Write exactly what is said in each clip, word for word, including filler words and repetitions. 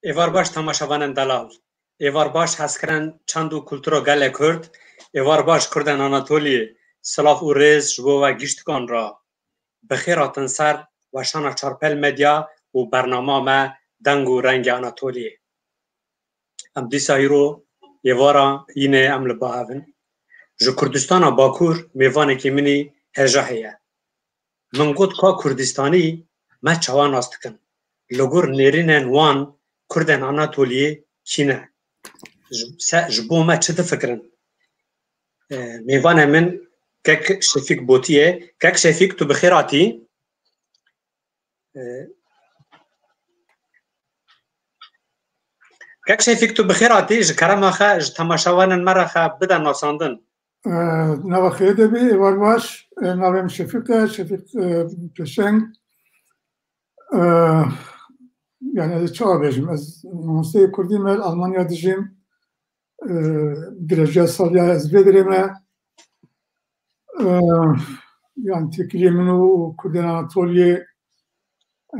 Êvar baş temaşevanên delal. Êvar baş hezkirin çand û kultura gelê Kurd. Êvar baş Kurdên Anatoliyê. Silav û rêz ji bo we giştikan re. Bi xêr hatin ser weşana Çarpel Medya û bernama me Deng û Rengê Anatoliyê. Em dîsa hîro êvara yînê em li ba hev in. Ji Kurdistana Bakur mêvanekî min î hêja heye. Min got ka Kurdistanî me çawa nas dikin? Li gor nêrînên wan Kurdên Anatoliyê kî ne? Ji, se, ji bo me çi difikirin? E, mêvanê min kek Şefîk Botî ye. Kek Şefîk, tu bi xêr hatî. E, Kek Şefîk, tu bi xêr hatî. Ji kerema xe, ji temaşevanên me re xe bide nasandin. E, nava xêr de bî, êvar baş. E, navê min Şefîk e, Şefîk, e, Pêşeng. E, yani ez çawa bêjim, ez mamosteyê Kurdî me, li Almanya dijîm. E, dereca saliya ez vê derê me. E, yani têkiliyê min û Kurdên Anatoliyê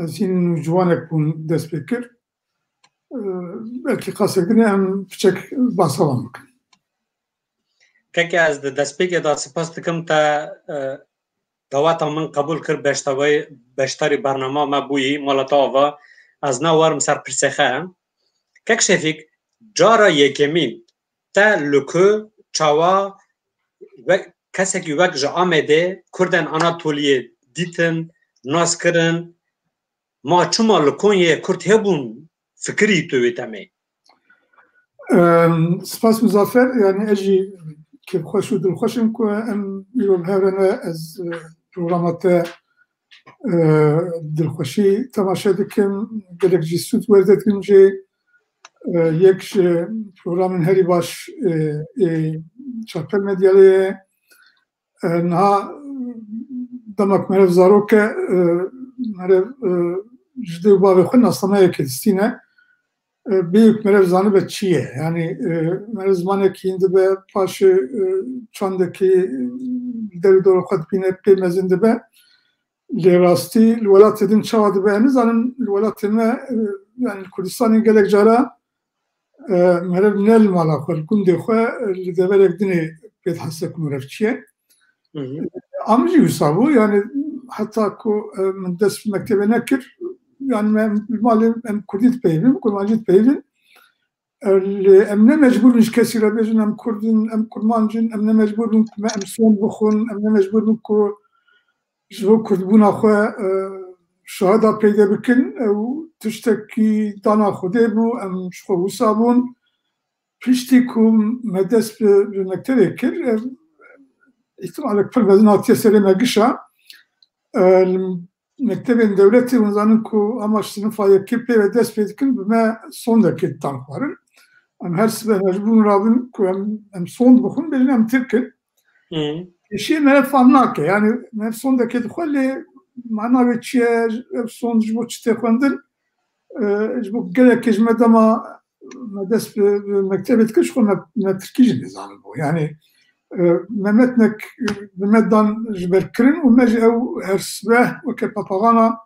ez hîn ciwanek bûn dest pê kir. E, belkî qasek din em piçek bahsa wan bikin. Keke, ez di destpêkê de spas dikim te, e, daweta min qebûl kir, beştawey-, beşdarî bernama me bûyî, mala te ava. Ez ne warim ser pirsê xe. Kek Şefîk, cara yekemîn te li ku, çawa, we-, kesekî wek ji Amedê Kurdên Anatoliyê dîtin, nas kirin, ma çima li Konyayê Kurd hebûn, fikirî tu wê temê? Em, spas Muzaffer, yani ez jî kêfxweş û dilxweş im ku em îro bi hev re ne, ez, e, programa te, e, dilxweşî temaşe dikim, gelek jî sûd werdedikim jî. E, yek ji programên herî baş, e, ê Çarpel Medyalê ye. E, niha dema ku meriv zarok e, e, meriv, e, ji dê û bavê xwe nasnameyekê distîne. E, bêyî ku meriv zanibe çi ye. Yani, e, meriv zimanekî hîn dibe, paşê, e, çandekî, e, li der û dora xwe dibîne, pê mezin dibe. Lê rastî li welatê din çawa dibe? Em nizanin, li welatê me, e, yani li Kurdistanê gelek cara, e, meriv ne li mala xwe, li gundê xwe, e, li deverek dinê pê dihese ku meriv çi ye. Hı hı. Am jî wisa bû, yani heta ku, e, min dest bi mektebê nekir, yani me, li malê em Kurdî dipeyivin, Kurmancî dipeyivin. E, lê em ne mecbûr in ji kesî re bêjin em Kurd in, em Kurmanc in, em ne mecbûr bin ku me em sond bixwin, em ne mecbûr bin ku ji bo Kurdbûna xwe, e, şehada peyde bikin. Ew tiştekî dana Xwedê bû, em ji xwe wisa bûn. Piştî ku me dest bi, bi mektebê kir, e, îhtimalek pir mezin hatiye serê me gişa. E, li mektebên dewletê hûn zanin ku hema ji sinifa yekê pê ve dest pê dikin, bi me sondekê ditan xwarin. Em her sibe mecbûr rabin ku em, em sond bixwin, bêjin em Tirk in. Hı. Pêşiyê me fam nake. Yani me sondekê dixwe, lê mana wê çi ye? Ev sond ji bo çi tê xwendin? E, ji bo gelekê ji me dema me dest bi, bi mektebê dikir, ji xwe me, me tirkî jî nêzanibû. Yani, e, me metnek bi me dan ji ber kirin û me jî ew her sibe weke papaxana,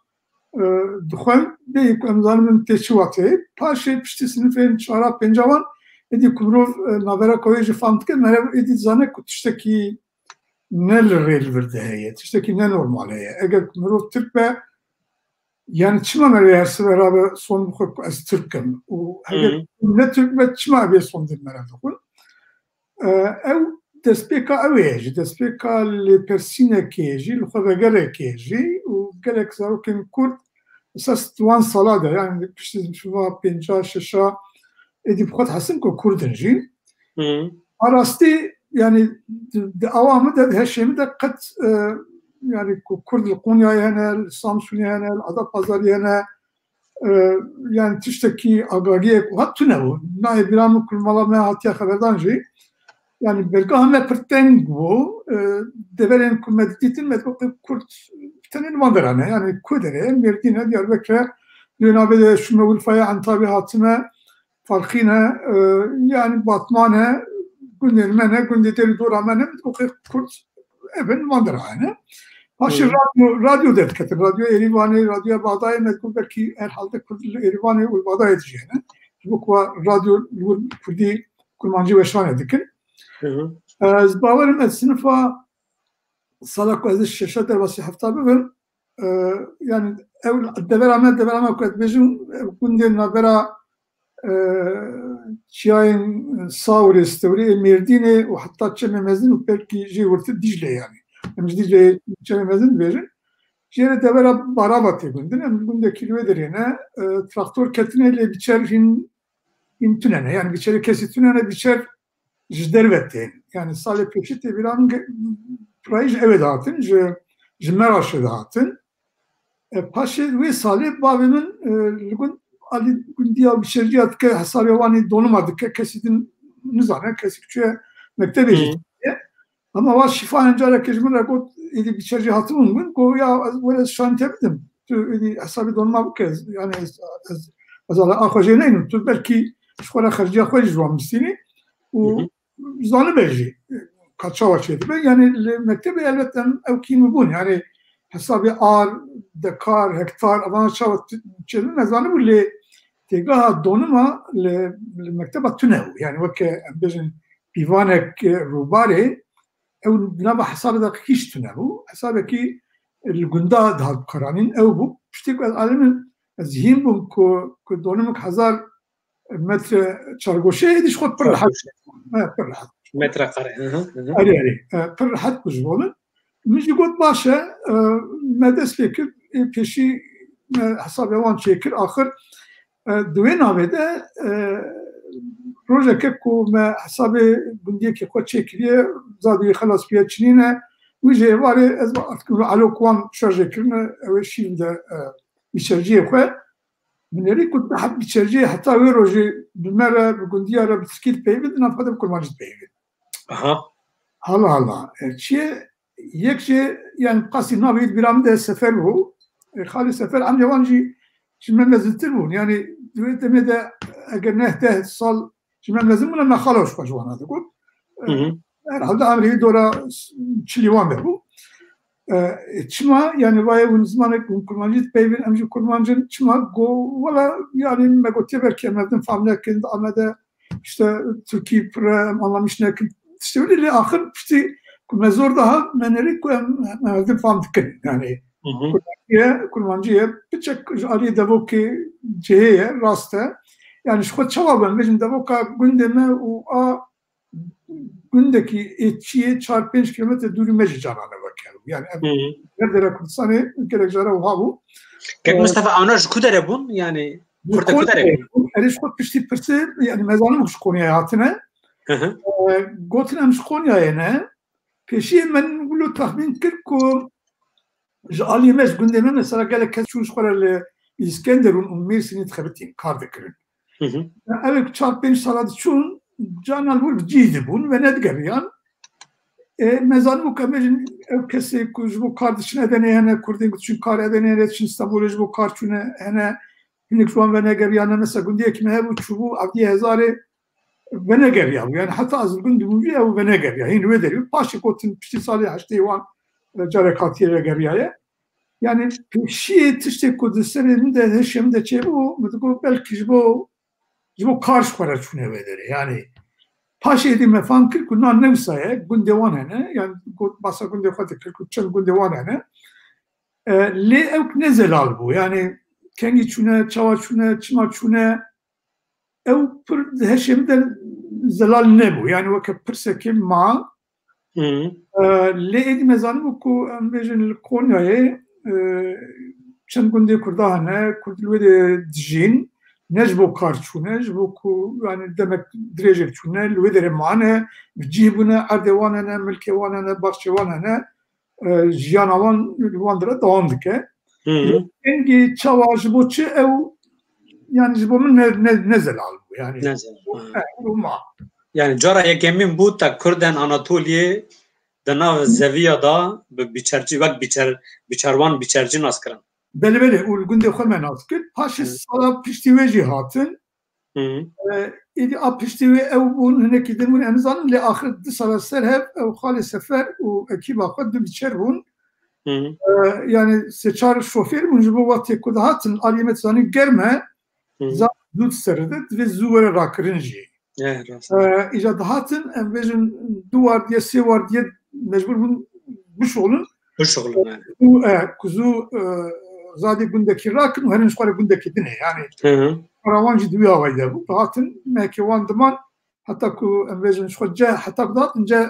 e, dixwend, bêyî ku em zanibin tê çi wateyê. Paşê piştî sinifên çara pênca wan, êdî ku mirov, e, navereka wê jî fam dike, meriv êdî dizane ku tiştekî ne li rê li vir de heye, tiştekî ne normal heye. Eger ku mirov Tirk be, yani çima meriv her sibe rabe son bixwe ku ez Tirk im? Û eger Hı. ne Tirk be, çima bê son dê meriv dixwin? E, ew destpêka ew ê jî, destpêka lêpersînekê jî, li xwe vegerekê jî û gelek zarokên Kurd esas di wan sala de, yani piştî şiva pênca şeşa êdî bi xwe dihesin ku Kurd in jî. Hı. A rastî, yani di, di awa min de, di heşê min de qet, e, yani ku Kurd li Qonyayê hene, li Samsunê hene, li Adapazarê hene, e, yani tiştekî agahiyek wiha tune bû. Nayê bîra min ku li mala me hatiye xeberdan jî. Yani belgeha me pir teng bû. E, deverên ku me didîtin, me digot Kurd tenê li van deran e. Yani ku derê? Mêrdîn e, Diyarbekir e. Lê navê de şûme Urfayê, Entabê, hatime, Farqîn e, e, yani Batman e, gundên me ne, gundê der û dora me ne, min digot Kurd ev in, van deran e. Paşê Hı. radyo, radyo derdiketin. Radyoya Êrîvanê, radyoya Bexdayê me digot belkî herhalde Kurd li Êrîvanê û li Bexdayê dijî hene. Ji bo ku radyo li wir Kurdî kurmancî weşanê dikin. Hı hı. Ez bawerim ez sinifa sala ku ez şeşe derbasî hefta bibim, e, yani ew devera me, devera me ku ez dibêjim, ew gundên navbera, e, çiyayên Sawrê, Stewrê, ê Mêrdînê û heta Çemê Mezin û belkî jê wirtir Dîcle yani. Em ji Dîcleyê Çemê Mezin dibêjin. Jê re devera Barava tê gundin. Em gundekî li wê derê ne, e, traktor ketine lê biçer hîn, hîn tune ne. Yani biçerê kesî tune ne, biçer ji derve tên. Yani salê pêşî tê bîra min ge-, pirayî ji ewê dihatin, ji, ji Meraşê dihatin. E, paşê wê salê bavê min, e, li gund, alî gundiya biçerciya dike, hesabê wan ê donima dike, kesî din nizane, kesî çûye mektebê jî Hı. çûye. Ama wa şîfa hin carekê ji min re got, êdî biçercî hatibûn min, got, ya ez were şan te bidim. Tu êdî hesabê donima bike, ez, yani ez, ez, ez ala a xwe jê neynim. Tu belkî ji xwe re xerciya xwe jî ji wan bistînî. Û Hı hı. zanibe jî ka çawa çêdibe. Yani li mektebê elbet em ew kî min bûn. Yani hesabê ar, dekar, hektar, evan çawa t-, çêdibin, ez zanibû lê têgaha donima li, li mekteba tune bû. Yani weke em bêjin pîvanek, e, rûbarê, ew di nava hesabê de hîç tune bû. Hesabekî li gunda dihat bikaranîn ew bû. Piştî ku ez alimim, ez hîn bûm ku, ku donimik hezar metre çargoşe, êdî ji xwe pir rehet. Çargoşe. He, pir rehet. Metre kare, hı hı, hı hı. Erê, erê. E, pir rehet bû ji bo min. Min jî got, baş e, e, me dest pê kir, ê pêşî me hesabê wan çêkir. Axir, e, di wê navê de, e, rojeke ku me hesabê gundiyekê xwe çêkiriye, zadî wî xelas bûye, çinîne, wî ji êvarê ez artık elo ku wan şarjê kirine, ew ê şîv de, e, biçerciyê xwe. Min nerî ku du heb biçerciyê heta wê rojê bi me re, bi gundiya re bi tirkî dipeyivin, di nav xwe de bi kurmancî dipeyivin. Aha. Hala hala. E, çi ye? Yek jê, yani qasî navê wî di bîra min de Sefer bû. E, xalê Sefer, emrê wan jî ji me mezintir bûn. Yani di wê demê de eger neh deh sal ji me mezin bûne, me xala ji xwe ji wana digot. E, Hı hı. herhalde emrê wî dora çilî wan de bû. E, çima, yani vaye hûn zimanek hûn kurmancî dipeyvin, em jî kurmancin, çima go, wela, yani me gotiye belkî em mezin fam nekin, di Amede işte Tirkî pir e, em anlamiş nekin. Tiştê wî lê axir piştî ku me zor daha me nerî ku em, em hevdin fam dikin. Yani Hı hı. kurmancî ye, kurmancî ye. Piçek ji alî devokê cihê ye, rast e. Yani ji xwe çawa ben bêjin devoka gundê me û a gundekî ê çiyê çar pênc kilometre dûrî me jî carane weke. Yani em Hı hı. her dera Kurdistanê gelek cara wiha bû. Kek Ee, Mustafa, ana ji ku dere bûn? Yani Kurda ku dere bûn? Erê ji xwe piştî pirsê, yani me zanim ji Konyayê hatine. Hı hı. Ee, gotin em ji Konyayê ne. Pêşiyê min wilo texmîn kir ku ji aliyê me, ji gundê me mesela gelek kes çûn ji xwe re li Îskenderûn û Mêrsînî dixebitîn, kar dikirin. Hı hı. Ev ê ku çar pênc sala diçûn, carna li wir bi cî dibûn ve nedigeriyan. E, me zanibû ku em bêjin ew kesê ku ji bo kar diçin Edeneyê hene, Kurdên ku diçin kar Edeneyê re diçin Stenbolê ji bo kar çûne hene, hinek ji wan venegeriyane. Mesela gundiyekî me hebû çûbû Evdiyê Hezarê venegeriyabû. Yani heta ez li gund dibûjî ew venegeriya. Hîn wê derî. Paşê gotin piştî salê heştê wan, e, carek hatiye vegeriyaye. Yani pêşiyê tiştê ku di serê min de, hişê min de çêbû, min digot belkî ji bo, ji bo kar ji xwe re çûne wê derê. Yani paşê êdî me fam kir ku na ne wisa ye, gundê wan hene. Yani got, basa gundê xwe dikir ku çend gundê wan hene. E, lê ew ne zelal bû. Yani kengî çûne, çawa çûne, çima çûne, ew pir di hişê min de zelal nebû. Yani weke pirsekê ma. Hı. E, lê êdî me zanibû ku em bêjin li Konyayê, e, çend gundê Kurda hene, Kurd li wê de dijîn, ne ji bo kar çûne, ji bo ku yani demek dirêjek çûne, li wê derê mane, bi cih bûne, erdê wan hene, milkê wan hene, baxçê wan hene. E, jiyana wan li wan dire dewam dike. Hı hı. Lê kengî çawa ji bo çi ew, yani ji bo min ne, ne, ne zelal bû. Yani Ne zelal, ha. He, ew ma. Yani cara yekemîn bû te Kurdên Anatoliyê di nav zeviya da bi biçercî, wek biçer-, biçerwan biçercî nas kirin. Belê, belê, û li gundê xwe me nas kir. Paşê Hı. sala piştî wê jî hatin. Hı. E, êdî a piştî wê ew bûn, hinekî din bûn, em nizanin, lê axir du sala ser hev ew xalê Sefer û ekîba xwe du biçer bûn. Hı hı. E, yani sê çar şofêr bûn ji bo wextê ku dihatin aliyê me zanî germ e, Hı hı. zaf zû diseride, divê zû were rakirin jî. Eh, rast. E, îca dihatin, em bêjin du wardiye, sê wardiye mecbûr bûn bişolin. Bişolin, yani. Ku, e, ku zû, e, zadê gundekî rakin û herin ji xwe re gundekî dinê. Yani, Hı hı. kara wan jî di wî awayî de bû. Dihatin, mehekê wan diman, heta ku em bêjin ji xwe ceh, heta ku dihatin ceh,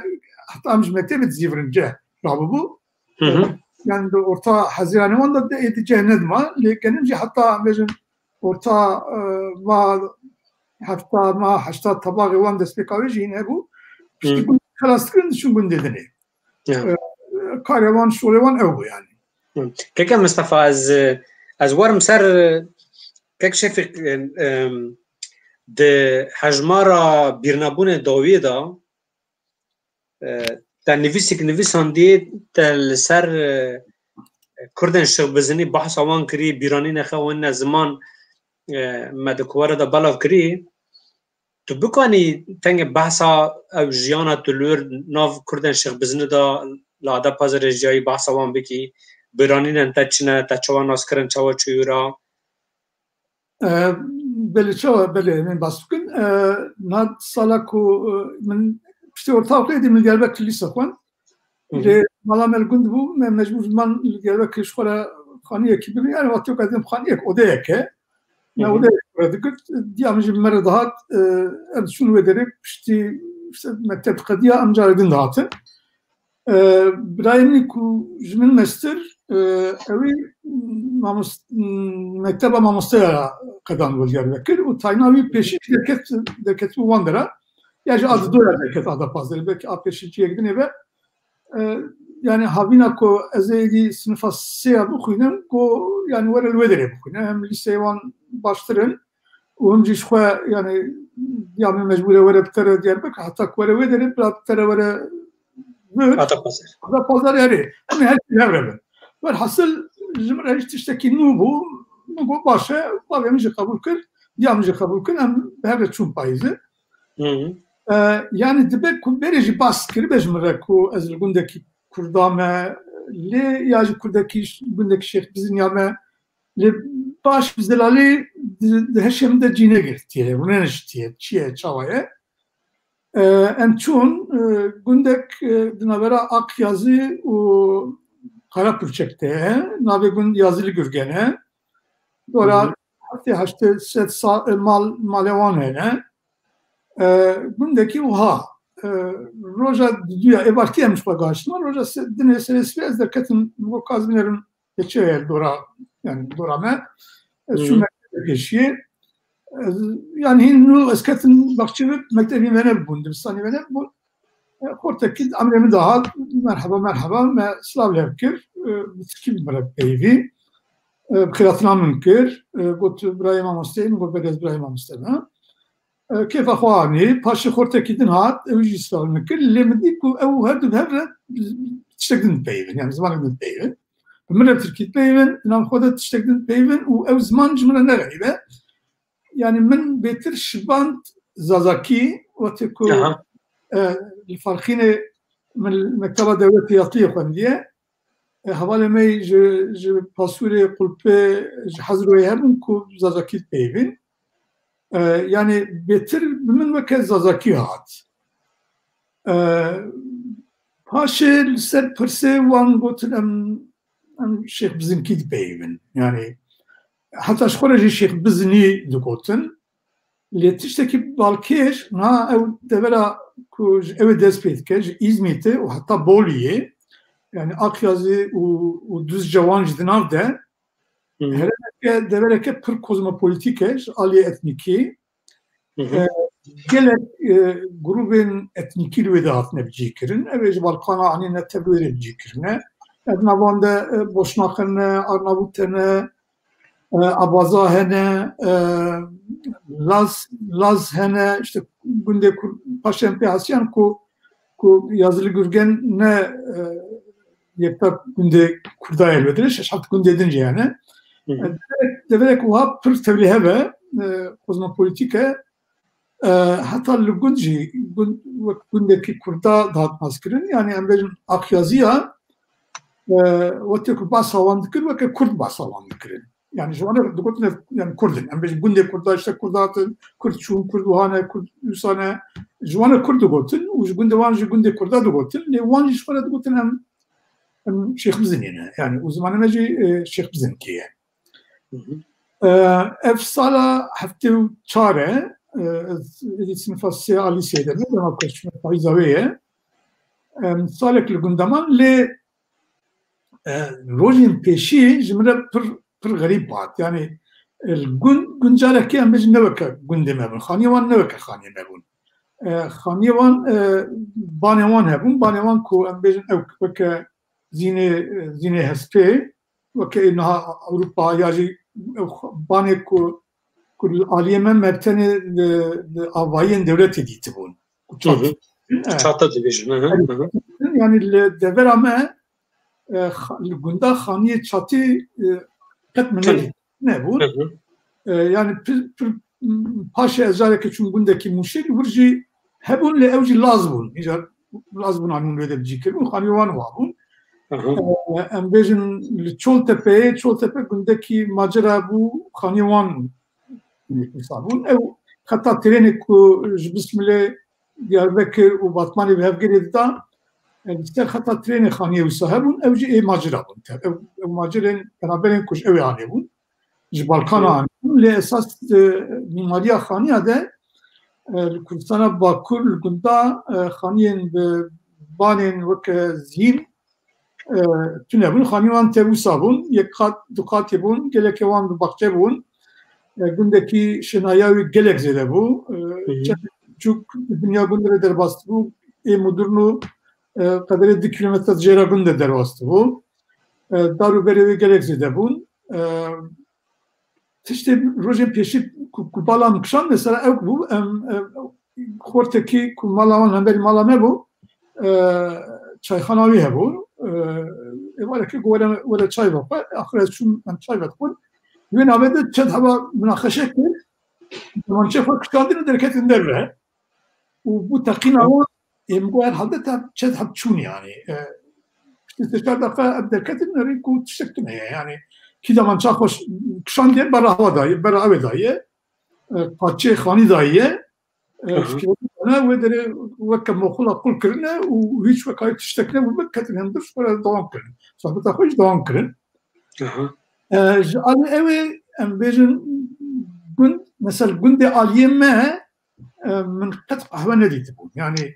heta em ji mektebê dizîvirin ceh rabibû. Hı hı. Yani di orta hezîranê wan de êdî ceh nedima. Lê genim jî heta em bêjin orta, e, ma hefta, ma heşta tebaxê wan destpêka wê jî hîn hebû. Piştî Hı. gund xelas dikirin, diçûn gundê dinê. Ya. E, karê wan, şolê wan ew bû yani. Hı. Keke Mistefa, ez, ez werim ser, kek Şefîq, em, em, di hejmara bîrnabûnê dawiyê de, e, te nivîsik nivîsandî, te li ser, e, Kurdên Şêxbizinî behsa wan kirî, bîranînê xwe wêne ziman, e, me di kuwere de belav kirî. Tu bikanî tengê behsa ew jiyana tu li wir nav Kurdên Şêxbizinî de li Adapazarê jiyayî behsa wan bikî, bîranînên te çi ne, te çawa nas kirin, çawa çûyî wira? E, belê, çawa, belê, em ê bas bikin. E, niha sala ku, e, min piştê orta okulê dî min li Diyarbekir lîse xwend. Hı hı. Lê mala me li gund bû, me mecbûr man li Diyarbekir ji xwe re xaniyekî bibî. Yani wextê ku ez dibim xaniyek, odeyek e. Me Hı hı. odeyek xwe re digirt. Diya min jî bi me re dihat, e, em diçûn wê derê, piştî işte mekteb diqediya, em carê din dihatin. E, birayê min ku ji min mestir, e, ewî mamos-, mekteba mamosteya qedan bû Diyarbekir û tayna wî pêşî derket, derketibû wan dera. Ya ji a didoya derket Adapazarê, belkî a pêşî ciyek dinê be. E, yani havîna ku ez ê êdî sinifa sêya bixwînim, got, yani were li wê derê bixwîne. Hem lîseyê wan baştir in û him jî ji xwe, yani, ya min mecbûr e were bi te re Diyarbekir, heta ku were wê derê, bila bi te re were vir. Adapazarê. Adapazarê, erê. Em ê her tî hev re bin. Welhasil ji min re hiç tiştekî nû bû. Min got, baş e, bavê min jî qebûl kir, diya min jî qebûl kir, em bi hev re çûn payîzê. Hı hı. E, yani dibe ku berê jî bas kiribe ji min re ku ez li gundekî Kurda me, lê ya jî kurdekî, gundekî Şêxbizinî ya me, lê baş bi zelalî di, di hişê min de cî negirtiye, rûneniştiye, çi ye, çawa ye. E, em çûn, e, gundek, e, di navbera Akyazî û Karapürçek de ye, navê gund Yazılı Gürgen e. Dora Hı hı. heftê heştê sed sa-, e, mal, malê wan hene. E, gundekî wiha, e, roja diduya êvartî em ji xwe gihiştin. Roja se-, dinê serê sibê ez derketim, bo ka ez binêrim, keçe ye dora, yani dora me. Ez Hı hı. çûm mektebê pêşiyê. Ez, yani hîn nû ez ketim baxçê me, mektebî me nebûn, dibistanî me nebûn. E, xortekî emrê min dihat, merheba, merheba, me silav lê kir, e, bi tirkî bi min re peyivî. E, bi xêratina min kir, e, got, birayê mamosteyê, min got, belê ez birayê mamoste me. E, kêfa xwe anî, paşê xortekî din hat, ew jî silav min kir, lê min dî ku ew her du bi hev re tiştek din dipeyivin, yani zimanek din dipeyivin. Bi min re bi tirkî dipeyivin, di nav xwe de tiştek din dipeyivin û ew ziman ji min re ne xerîb e. Yani min bêtir şiband Zazakî, wextê ku, Aha. e, li Farxînê min li mekteba dewletê yatiyê xwendiye. E, hevalê me ji, ji Pasûrê, Qulpê, ji Hezroyê hebûn ku Zazakî dipeyivîn. E, yani bêtir bi min weke Zazakî hat. E, paşê li ser pirsê wan gotin em, em Şêx Bizinkî dipeyivin. Yani heta ji xwe re jî Şêx Bizinî digotin. Lê tiştekî balkêş, niha ew devera ku ji ew ê dest pê dike, ji Îzmîtê û heta Boliyê, yani Akyazî û, û Duzce wan jî di nav de, Hı hı. herêmeke, devereke pir kozmopolitîk e, ji aliyê etnîkî. Hı hı. E, gelek, e, grûbên etnîkî li wê de hatine bicîkirin. Ew ê ji Balkana anîne tev wê de bicîkirine. Ev navan de, e, Boşnak hene, Arnavût hene, e, Abaza hene, e, Laz, Laz hene, işte gundê ku paşê em pê hasiyan ku, ku Yazılı Gürgen ne, e, yekta gundê Kurda ye li wê derê, şeş heft gundê din jî hene. Hı hı. E, deverek, deverek wiha pir tevlîhev e, e, kozmopolitîk e. E, heta li gund jî, gund, wek gundekî Kurda dihat naskirin. Yani em bêjin Akyaziya, e, wextê ku behsa wan dikir, weke Kurd behsa wan dikirin. Yani ji wan re digotin ev, yani Kurd in. Em bêjin gundê Kurda, işte Kurd hatin, Kurd çûn, Kurd wiha ne, Kurd wisa ne. Ji wan re Kurd digotin û ji gundê wan jî gundê Kurda digotin. Lê wan jî ji xwe re digotin em, em Şêx Bizinê ne. Yani û zimanê me jî, e, Şêx Bizinkê ye. Hı hı. E, ev sala heftê û çar e, e, ez êdî sinifa sê a lîseyê de me, dema ku ez çûme payîza wê ye. Em, salek li gund de man, lê, e, rojên pêşî ji min re pir, pir xerîb hat. Yani, e, li gund, gund carekê em bêjin ne weke gundê me bûn. Xaniyê wan ne weke xaniyê me bûn. E, xaniyê wan, e, banê wan hebûn. Banê wan ku em bêjin ew weke zînê, zînê hespê, weke ê niha Ewropa ya jî ew banê ku, ku li aliyê me me tenê li, li avayiyên dewletê dîtibûn. Ku Hı hı. çat-, e, Çata dibêjin. Hı hı, hı hı. Yani li devera me, e, xa-, li gunda xaniyê çatî, e, qet min Tenê. nedît. Nebûn. Hı hı. E, yani pir, pir, paşê ez carekê çûm gundekî Mûşê, li wir jî hebûn, lê ew jî Laz bûn. Îcar Laz bûn, anî hûn wê de bi cî kiribûn, xanî wan wa bûn. Hı hı. E, em bêjin li Çoltepeyê, Çoltepe gundekî macera bû, xanî wan wisa bûn. Ew xeta trênê ku ji Bismilê Diyarbekir û Batmanê bi hevgirê dida, e, li ser xeta trênê xaniyê wisa hebûn, ew jî ê macera bûn. Ew, ew macerên penaberên ku ji ew ê anê bûn. Ji Balkana Hı. anî bûn. Lê esas, e, mîmariya xaniya de, e, li Kurdistana Bakur, li gunda, e, xaniyên bi banên weke zîn, e, tune bûn. Xanî wan tevûsa bûn. Yek qat, du qatî bûn. Gelekê wan bi baxçe bûn. E, gundekî şênaya wî gelek zêde bû. E, Hı hı. çend çûk di dinya gund re derbas bû. Ê modern û, e, qederê du kilometre jêra gund de derbas bû. E, dar û berê wê gelek zêde bûn. E, tiştê rojên pêşî ku, ku bala min kişand, mesela ew bû, em, e, xortekî ku mala wan hemberî mala me bû, e, çayxana wî hebû. E, êvarekê ku were, were çay vexwe, axir ez çûm em çay vedixwin. Wê navê de çend heba minaqeşe kir, demançê xwe kişandin û derketin derve. Û bû teqîna wan, ê min got herhalde te çend heb çûn yani. E, işte teşkil daxe em derketin, nerî ku tiştek tune ye. Yani kî demança xwe kişandiye, bera hewa daye, bera ew ê daye. E, parçeyê xanî daye. E, Hı hı. Fikirê me wê derê weke moxula qul kirine û hiç wekayê tiştek nebû, me ketin hundir, ji xwe re dewam kirin. Sohbeta xwe jî dewam kirin. Hı hı. E, ji alî ew ê em bêjin gund, mesela gundê aliyê me, e, min qet qehwe nedîtibûn. Yani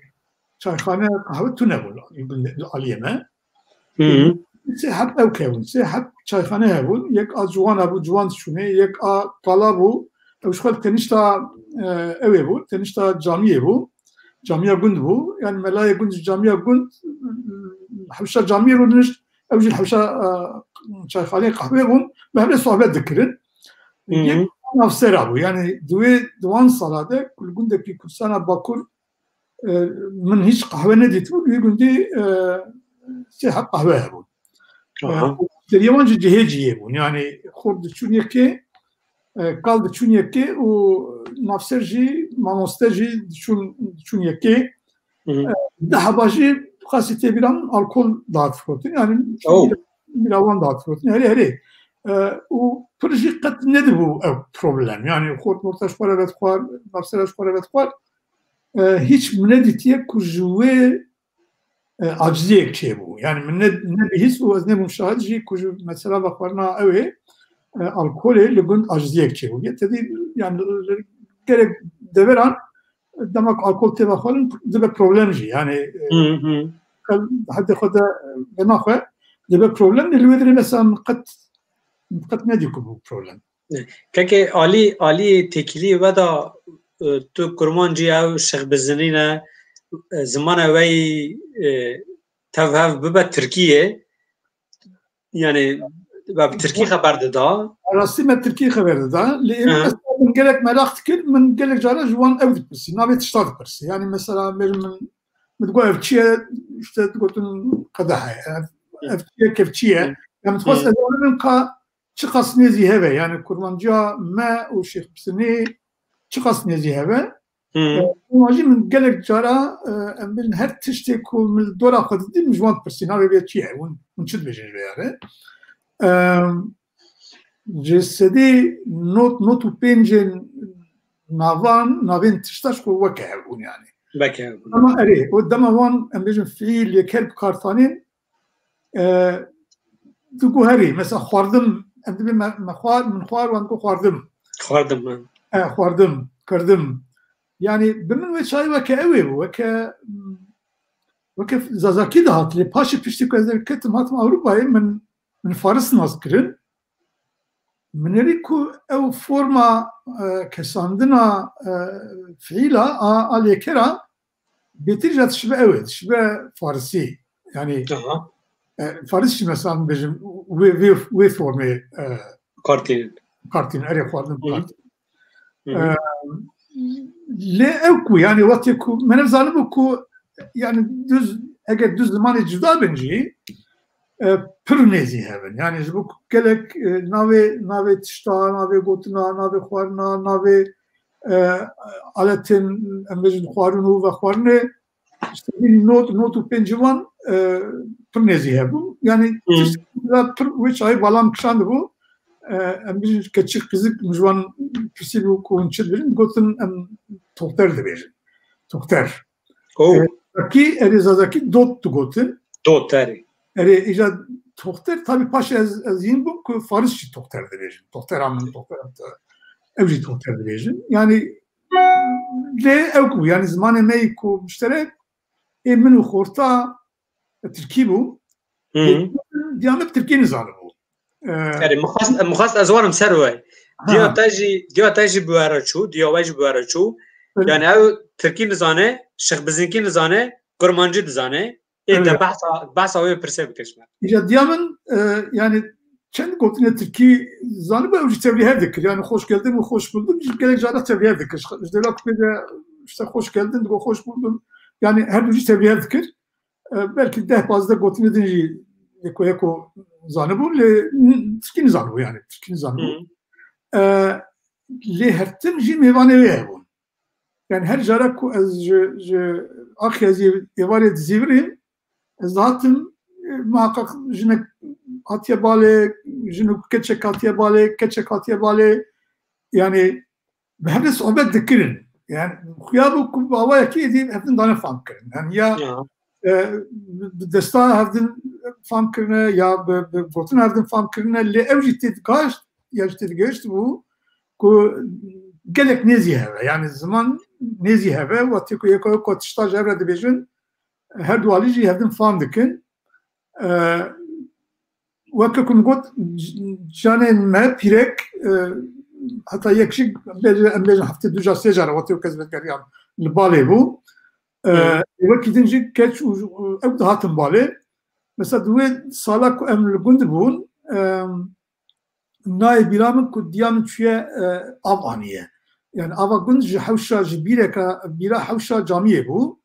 çayxane qehwe tune bûn li gundê, li aliyê me. Hı hı. Sê heb ew hebûn, sê heb çayxane hebûn. Yek a ciwan hebû, ciwan diçûnê, yek a qala bû. Ew ji xwe tenişta, e, ew ê bû, tenişta camiyê bû. Camiya gund bû. Yani melayê gund ji camiya gund, hewşa camiyê rûdinişt, ew jî hewşa, e, çayxaneyê qehwê bûn. Bi hev re sohbet dikirin. Hı hı. Yek navsera bû. Yani di wê, di wan sala de ku li gundekî Kurdistana Bakur, e, min hiç qehwe nedîtibû, wî gundî, e, sê heb qehwe hebûn. E, Aha. Muşteriyê wan jî cihê cihê bûn. Yani xort diçûn yekê, e, kal diçûn yekê û navser jî, mamoste jî diçûn, diçûn yekê. Hı hı. E, di heba jî xasî tê bîra min alkol dihat firotin. Yani Oh. bîra, bîra wan dihat firotin. Herê, herê. E, û pir jî qet nedibû ew problem. Yani xort morta ji xwe re vedixwar, navsera ji xwe re vedixwar. E, hiç min nedîtiye ku ji wê, e, aciziyek çêbû. Yani min ne, nebihîst û ez nebûm şahid jî ku ji mesela vexwarina ew ê, e, alkolê li gund aciziyek çêbû. Yê tedî, yani, gerek deveran dema ku alkol tê vexwarin dibe problem jî. Yani, e, Hı hı. qel-, hedê xwe de venaxwe dibe problem. Li wê dirê mesela min qet, min qet nedî ku bû problem. Kekê alî, alî têkilî we da, e, tu kurmancî ew şexbizinîne, e, zimane we yî, e, tev hev bibe tirkî ye. Yani, we bi tirkî xeber dida. Rastî me tirkî xeber dida. Lê êrî Hı. mesela min gelek meraq dikir, min gelek cara ji wan ew dipirsî, navê tişta dipirsî. Yani mesela min, min digot ev çi ye, işte digotin qedehe. Ev, ev çi ye, kev çi ye. Hı. Yani dixwest Hı. ez ê ka çiqas nêzî heve, yani kurmanciya me û Şêx Bisinê çiqas nêzî heve. Hı. E, wan jî min gelek cara, e, em bêjin her tiştê ku min li dora xwe didî, min ji wan dipirsî, navê vê çi ye? Hûn, hûn çi dibêjin ji vê yare? E, ji sedî nod, nod û pêncên navan, navên tişta ji ku weke hev bûn yani. Weke hev bûn. Ama erê, o dema wan, em bêjin fiîl, yeker bi kar tanîn, e, diguherî, mesela xwardim, em dibê me, me xwar, min xwar, wan digo xwardim. Xwardim, ha. E, xwardim, kirdim. Yani bi min wê çayê weke ew ê bû, weke, weke Zazakî dihat. Lê paşê piştî ku ez derketim hatim Ewropayê, min, min Faris nas kirin. Min erî ku ew forma, e, kesandina, e, fiîla a, a lêkera bêtir jî dişibe ew ê, dişibe Farisî. Yani, Aha. e, Faris jî mesela bêjim wê, wê, wê formê, e, Kartînin. Kartîn, erê xwarin Hı. kartîn. Hı hı. E, lê ew ku, yani wextê ku me nezanibû ku, yani duz, eger duz zimanê cuda bin jî, e, pir nêzî hev in. Yani ji bo ku gelek, e, navê, navê tişta, navê gotina, navê xwarina, navê, e, aletên, em bêjin xwarin û vexwarinê, işte, nod, nod û pêncî wan, e, pir nêzî hebû. Yani, Hı. tişt pir wê çayê bala min kişandibû. E, em bêjin keçik qizik min ji wan pirsîbû ku hûn çi dibêjin, gotin em toxter dibêjin. Toxter. Oh. E, Zazakî, erê Zazakî dot digotin. Dot, erê. Erê, îca toxter, tabi paşê ez, ez hîn bûm ku Faris jî toxter dibêjin. Toxtera min, toxtera te. Ew jî toxter dibêjin. Yani, lê ew ku, yani zimanê me yî ku muşterek, ê min û xorta tirkî bû. Hı. Diya me bi tirkî nizanibû. E, Erê, min xwest, min xwest ez werim ser we. Ha. Diya te jî, diya te jî bi we re çû, diya we jî bi we re çû. Evet. Yani ew tirkî nizane, şixbizinkî nizane, kurmancî dizane. Ê Evet. te behsa, behsa wê pirsê bike ji me. Îca diya min, e, yani çend gotinê tirkî zanibû, ew jî tevlîhev dikir. Yani hoş geldin û hoş buldum jî gelek cara tevlîhev dikir. Ji dêla ku pê de işte hoş geldin digo hoş buldum. Yani her du jî tevlîhev dikir. E, belkî deh pazdeh gotinê din jî yeko yeko zanibû, lê tirkî nizanibû yani, tirkî nizanibû. Hı. E, lê her tim jî mêvanê wê hebûn. Yani her cara ku ez ji, ji Akyazê êvarê dizîvirîm, ez dihatim, e, muhakkak jinek hatiye balê, jin û keçek hatiye balê, keçek hatiye balê. Yani bi hev re sohbet dikirin. Yani xuya bû ku bi awayekî êdî hevdin dane fam kirin. Yani ya, Ya. e, bi desta hevdin fam kirine ya bi, bi gotina hevdin fam kirine, lê ew jî têdigaşt, ya jî têdigeşt bû ku gelek nêzî heve. Yani ziman nêzî heve, wextê ku yeko yeko tişta ji hev re dibêjin, her du alî jî hevdin fam dikin. E, weke ku min got, c-, canê me pîrek, e, heta yek jî bêje, em bêjin heftê du car sê car wextê ku ez vedigeriyam li balê bû. E, Hı. wekî din jî keç û, û ew dihatin balê. Mesela di wê sala ku em li gund bûn, e, nayê bîra min ku diya min çûye, e, av aniye. Yani ava gund ji hewşa, ji bîreka, bîra hewşa camiyê bû.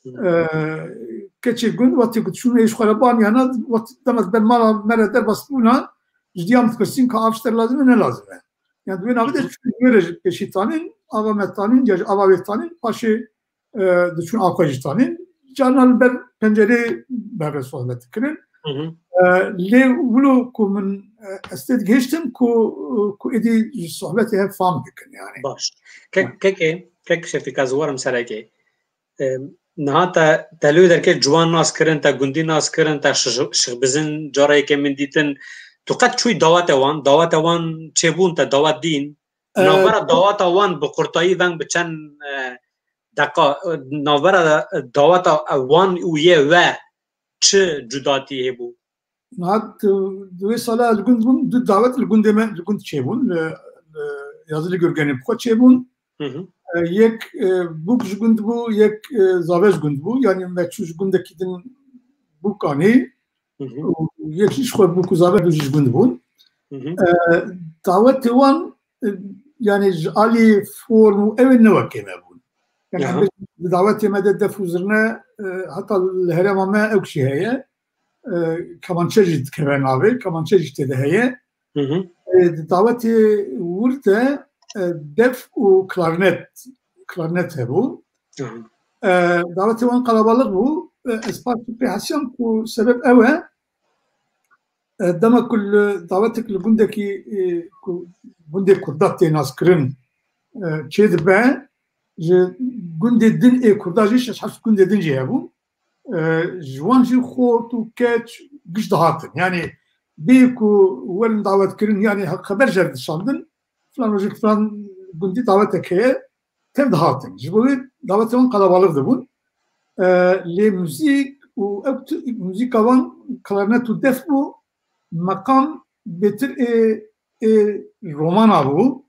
E, keçê gund wextê ku diçûn êş xwe re baniyana, wextê dema ber mala me re derbas bûna, ji diya min dipirsîn ka av ji te re lazim e, ne lazim e. Yani di wê navê de Hı hı. çûn wê re ji pêşî tanîn, ava me tanîn, ya ji ava wê tanîn, paşê, e, diçûn av xwe jî tanîn. Carna li ber pencerê bi hev re sohbet dikirin. Hı hı. E, lê wilo ku min, e, ez tê digihiştim ku, ku êdî ji sohbetê hev fam dikin yani. Baş. Kek, Ha. kekê, kek Şefîk, ez werim serekê. E, niha te, te li wê derkê ciwan nas kirin, te gundî nas kirin, te şix-, şixbizin cara yekê min dîtin. Tu qet çûyî dawete wan, dawete wan çêbûn, te dawet dîn? E, Navbera daweta wan bi qurtayî veng bi çend, e, deqa, e, navbera, e, daweta, e, wan û yê we çi cudatî hebû? Niha di, di wê sala li gund bûn, du dawet li gundê me, li gund çêbûn, li, li Yazili Gurgenê bi xwe çêbûn. Hı hı. E, yek, e, bûk ji gund bû, yek, e, zave ji gund bû. Yani me çû ji gundekî din bûk anî. Hı hı. Û yek jî ji xwe bûk û zave du jî ji gund bûn. Hı hı. E, dawetê wan, e, yani ji alî form û ew ê ne wekê me bûn. Yani Aha. em bêjin di dawetê me de def û zirne, e, heta li herêma me ew jî heye. E, kemançe jî dikeve navê, kemançe jî tê de heye. Hı hı. E, di dawetê wir de, e, def û klarnet, klarnet hebû. Hı hı. E, dawetê wan qalabalix bû. E, ez paş pê hesiyam ku sebeb ew e. E, dema ku li dawetek li gundekî, e, ku gundê Kurda tê naskirin, e, çêdibe, ji gundê din ê Kurda jî şeş heft gundê din jî hebûn. E, ji wan jî xort û keç giş dihatin. Yanî bê ku werin dawetkirin, yanî xeber jê re dişandin, filan rojê filan gundî dawetek heye, tev dihatin. Ji bo wê dawetê wan qalabalix dibûn. E, lê muzîk û ew tu-, muzîka wan klarnet û def bû, meqam bêtir ê, ê romana bû.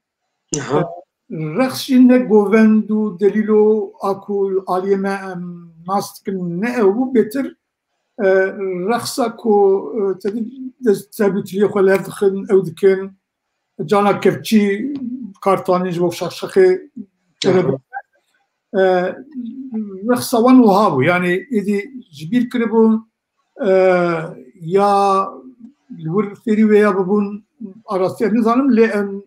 Aha. E, reqs jî ne govend û delîlo a ku aliyê me em nas dikin, ne ew bû, bêtir, e, reqsa ku, e, tevî dest terbîtiliyê xwe li hev dixin, ew dikin. Cana kevçî kar tanîn ji bo şaxşaxê Aha. E, reqsa wan wiha bû. Yanî êdî ji bîr kiribûn, e, ya li wir fêrî wê ya bibûn arastiye nizanim, lê em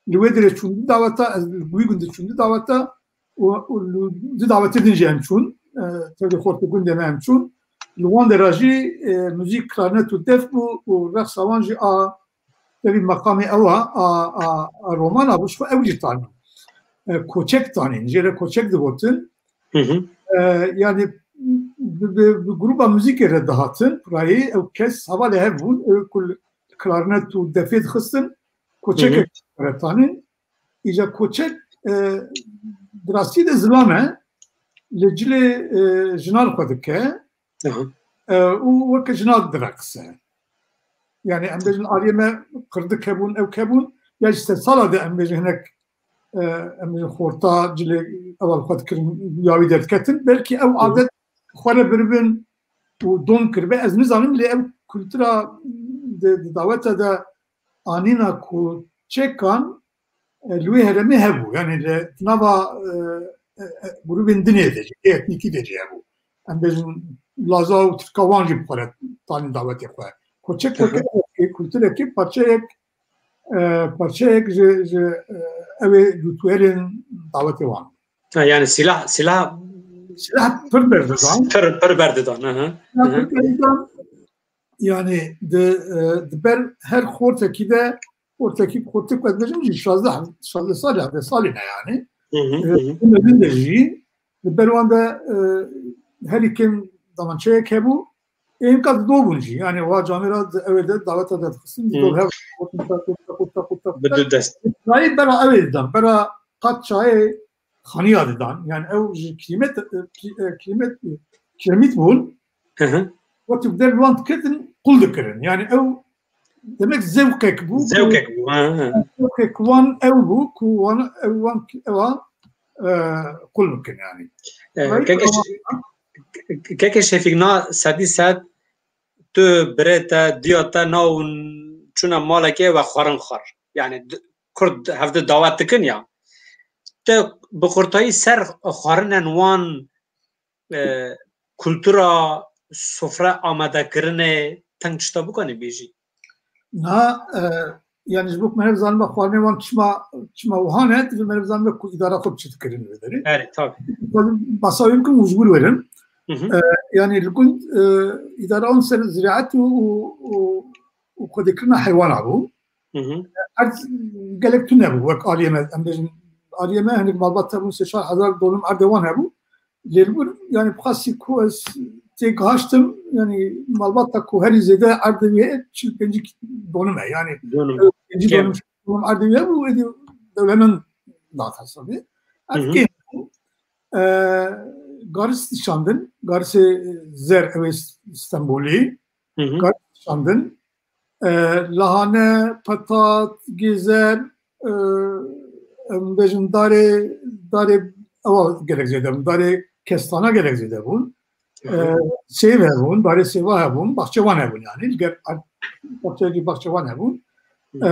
li wê dirê çûn di daweta, ez li wî gundê çûn di daweta û, û li di dawetê din jî em çûn. E, tevlî xortê gundê me em çûn. Li wan dera jî, e, muzîk klarnet û def bû û reqsa wan jî a tevî meqamê ew a, a, a, a romana bû, ji xwe ew jî tanî. E, koçek tanîn, jê re koçek digotin. Hı hı. E, yanî bi, bi, bi gruba muzîkê re dihatin, pirayî ew kes hevalê hev bûn, ew ku li klarnet û defê dixistin, koçekek Hı hı. re tanîn. Îca koçek, e, di rastî de zilam e, li cilê, e, jinan xwe dike. Aha. E, û weke jina direqise. Yani em bêjin aliyê me qirdik hebûn, ew hebûn, ya ji sedsala de em bêjin hinek, e, em bêjin xorta cilê ew xwe dikirin, ya wî derdiketin. Belkî ew Hı hı. adet xwe re biribin û dom kiribe. Ez nizanim, lê ew kultura di, di daweta de anîna ku çekan, e, li wê herêmê hebû. Yani li nava, e, e, e, grûbên dinê de jî, etnîkî de jî hebû. Em bêjin Laza û Tirka wan jî bi xwe re tanî dawetê xwe. Koçek Hı hı. weke kulturekî parçeyek, e, parçeyek ji, ji, e, ew ê dûtwerên dawetê wan. Ha, yani silah, silah Silah pir berdidan. Pir, pir berdidan, hı hı. Silah Hı hı. pir berdidan. Yani di, e, di ber her xortekî de, xortekî, xortek ez bêjim jî şazdeh, şazdeh salî, hevdeh salî ne yani. Hı hı, E, hı hı. Hûn din de jî, di ber wan de, e, herî kêm damançeyek hebû. Ê hinka dido bûn jî. Yani wa camêra di ew ê de daweta de dixistin, dido Hı. hev, xortek, xortek, xortek, xortek. Bi du dest. Dayê bera ew ê didan, bera qat çayê xaniya didan. Yani ew ji kîmet, e, kî-, e, kîmet, e, kiremît bûn. Hı hı. Wekî bi der li wan diketin, qul dikirin. Yani ew demek zewqek bû ku Zewqek bû, ha, ha. zewqek wan ew bû ku wan, ew wan, ewa, e, qul bikin yani. E, Vay keke ama Şe-, keke Şefîk, na sedî sed tu birê te, diya te nawin çûna malekê we xwarin xwar. Yani d-, Kurd hevdi dawet dikin ya. Te bi qurtayî ser xwarinen wan, e, kultura sofre amadekirinê teng tişta bikanî bêjî? Na, e, yani ji bo ku me hevzanime xwarinê wan çima, çima wiha ne, divê me hevzanime ku îdara xwe çi dikirin vê derê. Erê, tabii. Basa wê bikim û ji wir werim. Hı hı. E, yani li gund, e, îdara wan ser ziraet û, û, û, û xwedêkirina heywana bû. Hı hı. Erd gelek tune bû, wek aliyê me, em bêjin, aliyê me hinek malbat hebûn, sê çar hezar dolim erdê wan hebû. Lê li wir, yani, bi xasî ku ez têgihaştim, yani, malbata ku herî zêde erdê wê çil pêncî donim e, yani, Donim. pêncî Kêm. donim, donim erdê wê bû, êdî dewlemend dihate hesabê. Hı hı. Ev kêm bû. E, garis dişandin, garisê zer, ew ê Stenbolî. Hı hı. Garis dişandin. E, lahane, petat, gêzer, e, em bêjin darê, darê ewa gelek zêde bûn, darê kestana gelek zêde bûn. Hı hı. E, sêv hebûn, darê sêva hebûn, baxçewan hebûn yani. Li ger ar-, baxçeyekî baxçewan hebûn. Hı. E,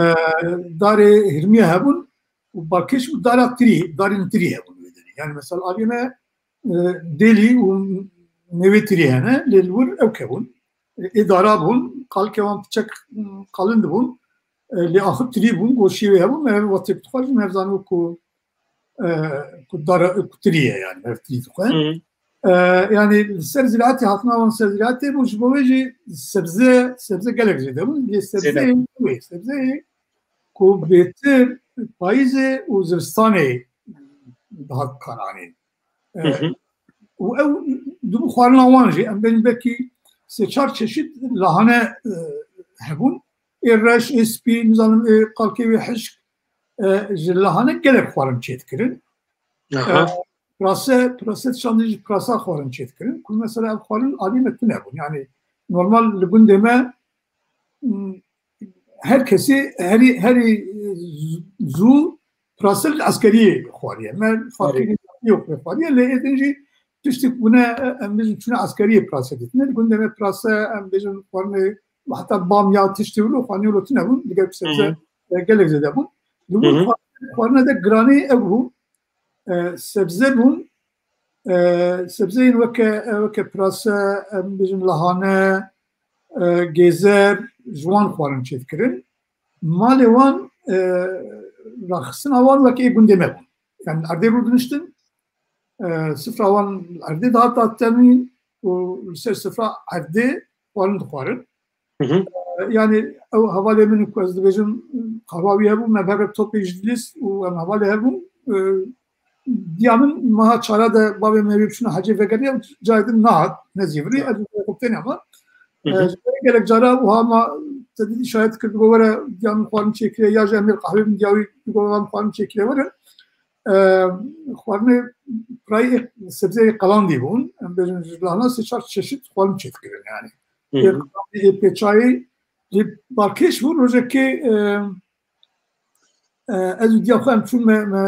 darê hirmiye hebûn û balkêş û dara tirî, darên tirî hebûn wê derê. Yani mesela aliyê me e, dêlî û nêwê tirî hene, lê li wir ew kevûn. E, ê dara bûn, qalkê wan piçek, m, qalin dibûn. E, lê axir tirî bûn, goşiyê wê hebûn, me ev wextê dixwarin, me ev zanibû ku e, ku dara, ku tirî ye, yani, ev tirî dixwe. Hı. E, yani, li ser ziraetê, hatina wan ser ziraetê bû, ji bo wê jî sebze, sebze gelek zêde bûn. Lê sebzeyê wê, sebzeyê ku bêtir payîzê û zivistanê dihat karanîn. E, Hı hı. û ew dibû xwarina wan jî, em bên belkî sê çar çeşit lahane, e, hebûn. Ê reş, ê spî, nizanim, ê qalkê wê hişk, e, ji lahane gelek xwarin çêdikirin. Aha. E, pirase, pirase dişandin jî pirasa xwarin çêdikirin. Ku mesela ev xwarin alî me tune bûn. Yani normal li gundê me, m, her kesî herî, herî, e, zû pirase li eskeriyê xwariye. Me farkê yok me xwariye. Lê ê din jî tiştik bûne, e, em bêjin çûne eskeriyê pirase dîtine. Li gundê me pirase, em bêjin xwarinê, heta bamya tiştê wilo xwarinê wilo tune bûn. Digel sebze, Hı hı. e, gelek zêde bûn. Li Hı hı. xwarine de giranî ew bû. E, sebze bûn. E, sebzeyên weke, e, weke pirase, em bêjin lahane, e, gêzer, ji wan xwarin çêdikirin. Malê wan, e, raxistina wan weke ê gundê me bûn. Yani erdê rûdiniştin, e, sifra wan erdê dihat datenîn û li ser sifra erdê xwarin dixwarin. Hı hı. E, yani ew hevalê min ku ez dibêjim, qehwa wî hebû, me bi hev re topê ji dilîst û em hevalê hebûn. E, diya min meha çara de bavê me wê biçûna hecê vegeriya û cayê din nehat, nezîvirî, Hı. ez û xwe têne me. Hı hı. E, ji ber gelek cara wiha ma te dîtî şayet kir, digo were diya min xwarin çêkire, ya jî em ê qehwê min diya wî, digo were xwarin çêkire were. E, xwarinê pirayê sebzeyê qelandî bûn. Em bêjin ji lahana sê çar çeşit xwarin çêdikirin yani. Hı hı. Ê qelandî, ê pêçayî, lê balkêş bû rojekê, e, e, ez û diya xwe em çûn me, me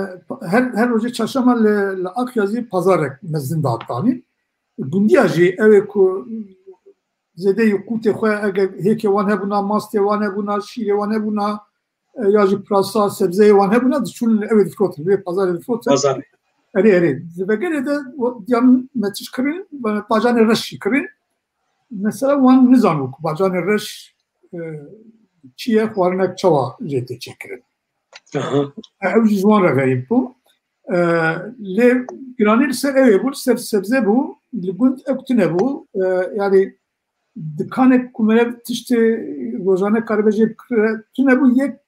her, her rojê çarşema li, li Akyazî pazarek mezin dihat danîn. Gundiya jî ew ê ku zêdeyî qûtê xwe, eger hêkê wan hebûna, mastê wan hebûna, şîrê wan hebûna, e, ya jî pirasa, sebzeyê wan hebûna, diçûn ew ê difirotin, wê pazarê difirotin. Pazarê. Erê, erê. Di vegerê de o, diyan me tişt kirin, me bacanê reş jî kirin. Mesela wan nizanibû ku bacanê reş, e, çi ye, xwarinek çawa jê tê çêkirin. Aha. E, ew jî ji wan re xerîb bû. E, lê giranî li ser ew ê bû, li ser sebze bû, li gund ew tune bû. E, yani dikanek ku meriv tiştê rojane karibe jê bikire tune bû, yek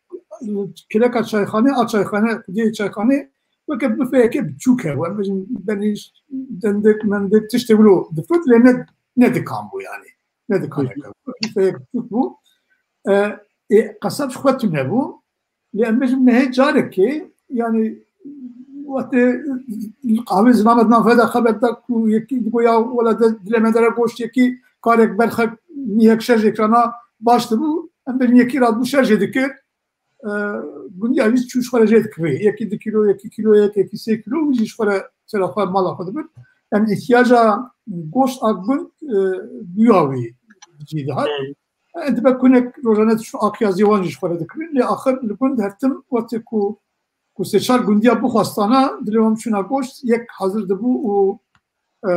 kireka çayxanê, a çayxane, xwediyê çayxanê weke bifeyeke biçûk hebû. Em bêjin benîş, dendik, mendik, tiştê wilo difirot, lê ne, ne dikan bû yani. Ne dikanek hebû. Bifeyek biçûk bû. E, ê, qesab ji xwe tune bû. Lê em bêjin mehê carekê, yani wextê qahwê zinamet navê de xeber da ku yekî digo ya wela de dilê me dere goşt, yekî karek berxek mîhek şer jê kirana baş dibû, em bêjin yekî radibû şer jê dikir, e, gundiya wî çû ji xwe re jê dikirî. Yekî du kîlo, yekî kîlo yek, yekî sê kîlo, wî jî ji xwe re sera xwe mala xwe dibir. Em îhtiyaca goşt a gund, e, duya wî cî dihat. Hmm. E, dibe kunek rojane diçûn Akyaziyê wan jî ji xwe re dikirin. Lê axir li gund her tim wextê ku, ku sê çar gundiya bixwestana, dilê wan biçûna goşt, yek hazir dibû û, e,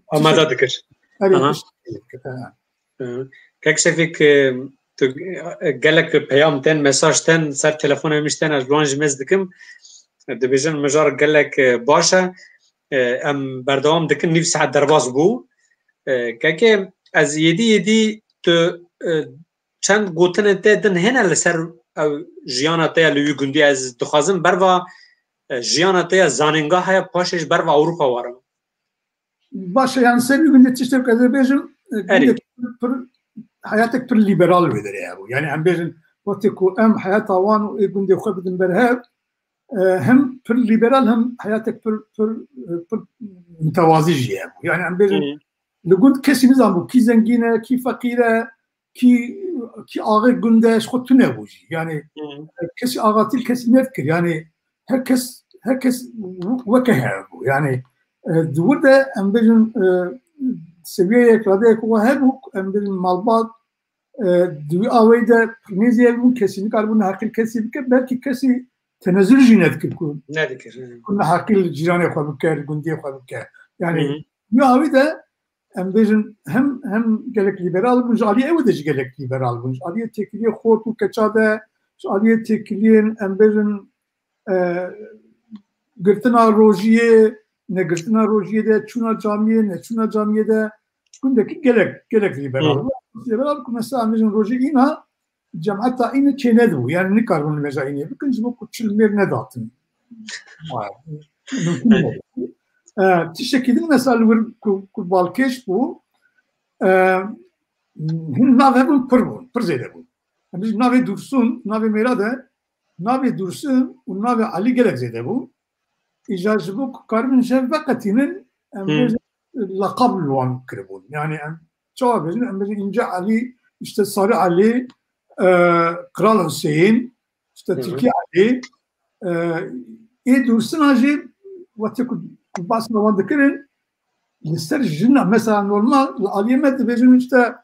Amade dikir. Erê, Aha. Tişt dikir, he. Hı. Kek Şefîk, e, tu, e, gelek peyam tên, mesaj tên, ser telefonê min jî tên, ez ji wan jî mêz dikim. Dibêjin mijar gelek, e, baş e. E, em berdewam dikin, nîv saet derbas bû. E, kekê, ez yêdî yêdî tu, e, çend gotinên te din hene li ser ew jiyana te ya li wî gundî, ez dixwazim berva, e, jiyana te ya zanîngeha ya paşê ji berva Ewropa warim. Baş e, yani ser wî gundê tiştek ez ê bêjim, e, Erê. Gundek pir, heyatek pir lîberal wê derê hebû. Yani em bêjin, wextê ku em heyata wan û ê gundê xwe bidin ber hev, e, hem pir lîberal hem heyatek pir, pir, e, pir mitewazî jî hebû. Yani em bêjin, Hı. Li gund kesî nizanbû kî zengîn e, kî feqîr e, kî, kî axê gund e, ji xwe tune bû jî. Yani, Hı. Kesî axatî li kesî nedikir. Yani her kes, her kes weke hev bû. Yani, e, di wir de em bêjin, e, seviyeyek, radeyek we hebû, em bêjin malbat, e, di wî aweyî de pir nêzî hebûn, kesî nikaribûn neheqî li kesî bike, belkî kesî tenezul jî nedikir ku, Nedikir, hı. Ku neheqî li cîranê xwe bike, li gundiyê xwe bike. Yani, Hı. Di wî awî de em bêjin hem, hem gelek lîberal bûn, ji aliyê ew de jî gelek lîberal bûn. Ji aliyê têkiliyê xort û keça de, ji aliyê têkiliyên, em bêjin, e, girtina rojiyê, negirtina rojiyê de, çûna camiyê, neçûna camiyê de gundekî gelek, gelek lîberal bû. Lîberal ku mesela em bêjin rojê îna cemeta îne çênedibû. Yani nikaribûn nimêja înê bikin, ji bo ku çil mêr nedatin. Mimkun nebû. E, tiştekî din mesela li wir ku, ku balkêş bû, e, hin nav hebûn pir bûn, pir zêde bûn. Em bêjin navê Dursun, navê mêra de, navê Dursun û navê Elî gelek zêde bû. Îja ji bo ku karibin ji hev veqetînin, em Hmm. bêjin, laqab li wan kiribûn. Yani em çawa bêjin, em bêjin Înce Elî, işte Sarı Elî, e, Kral Hüseyin, işte Hı hı. Tilki Elî, e, ê Dursina jî wextê ku, ku basma wan dikirin, li ser jina, mesela normal, li aliyê me dibêjin işte,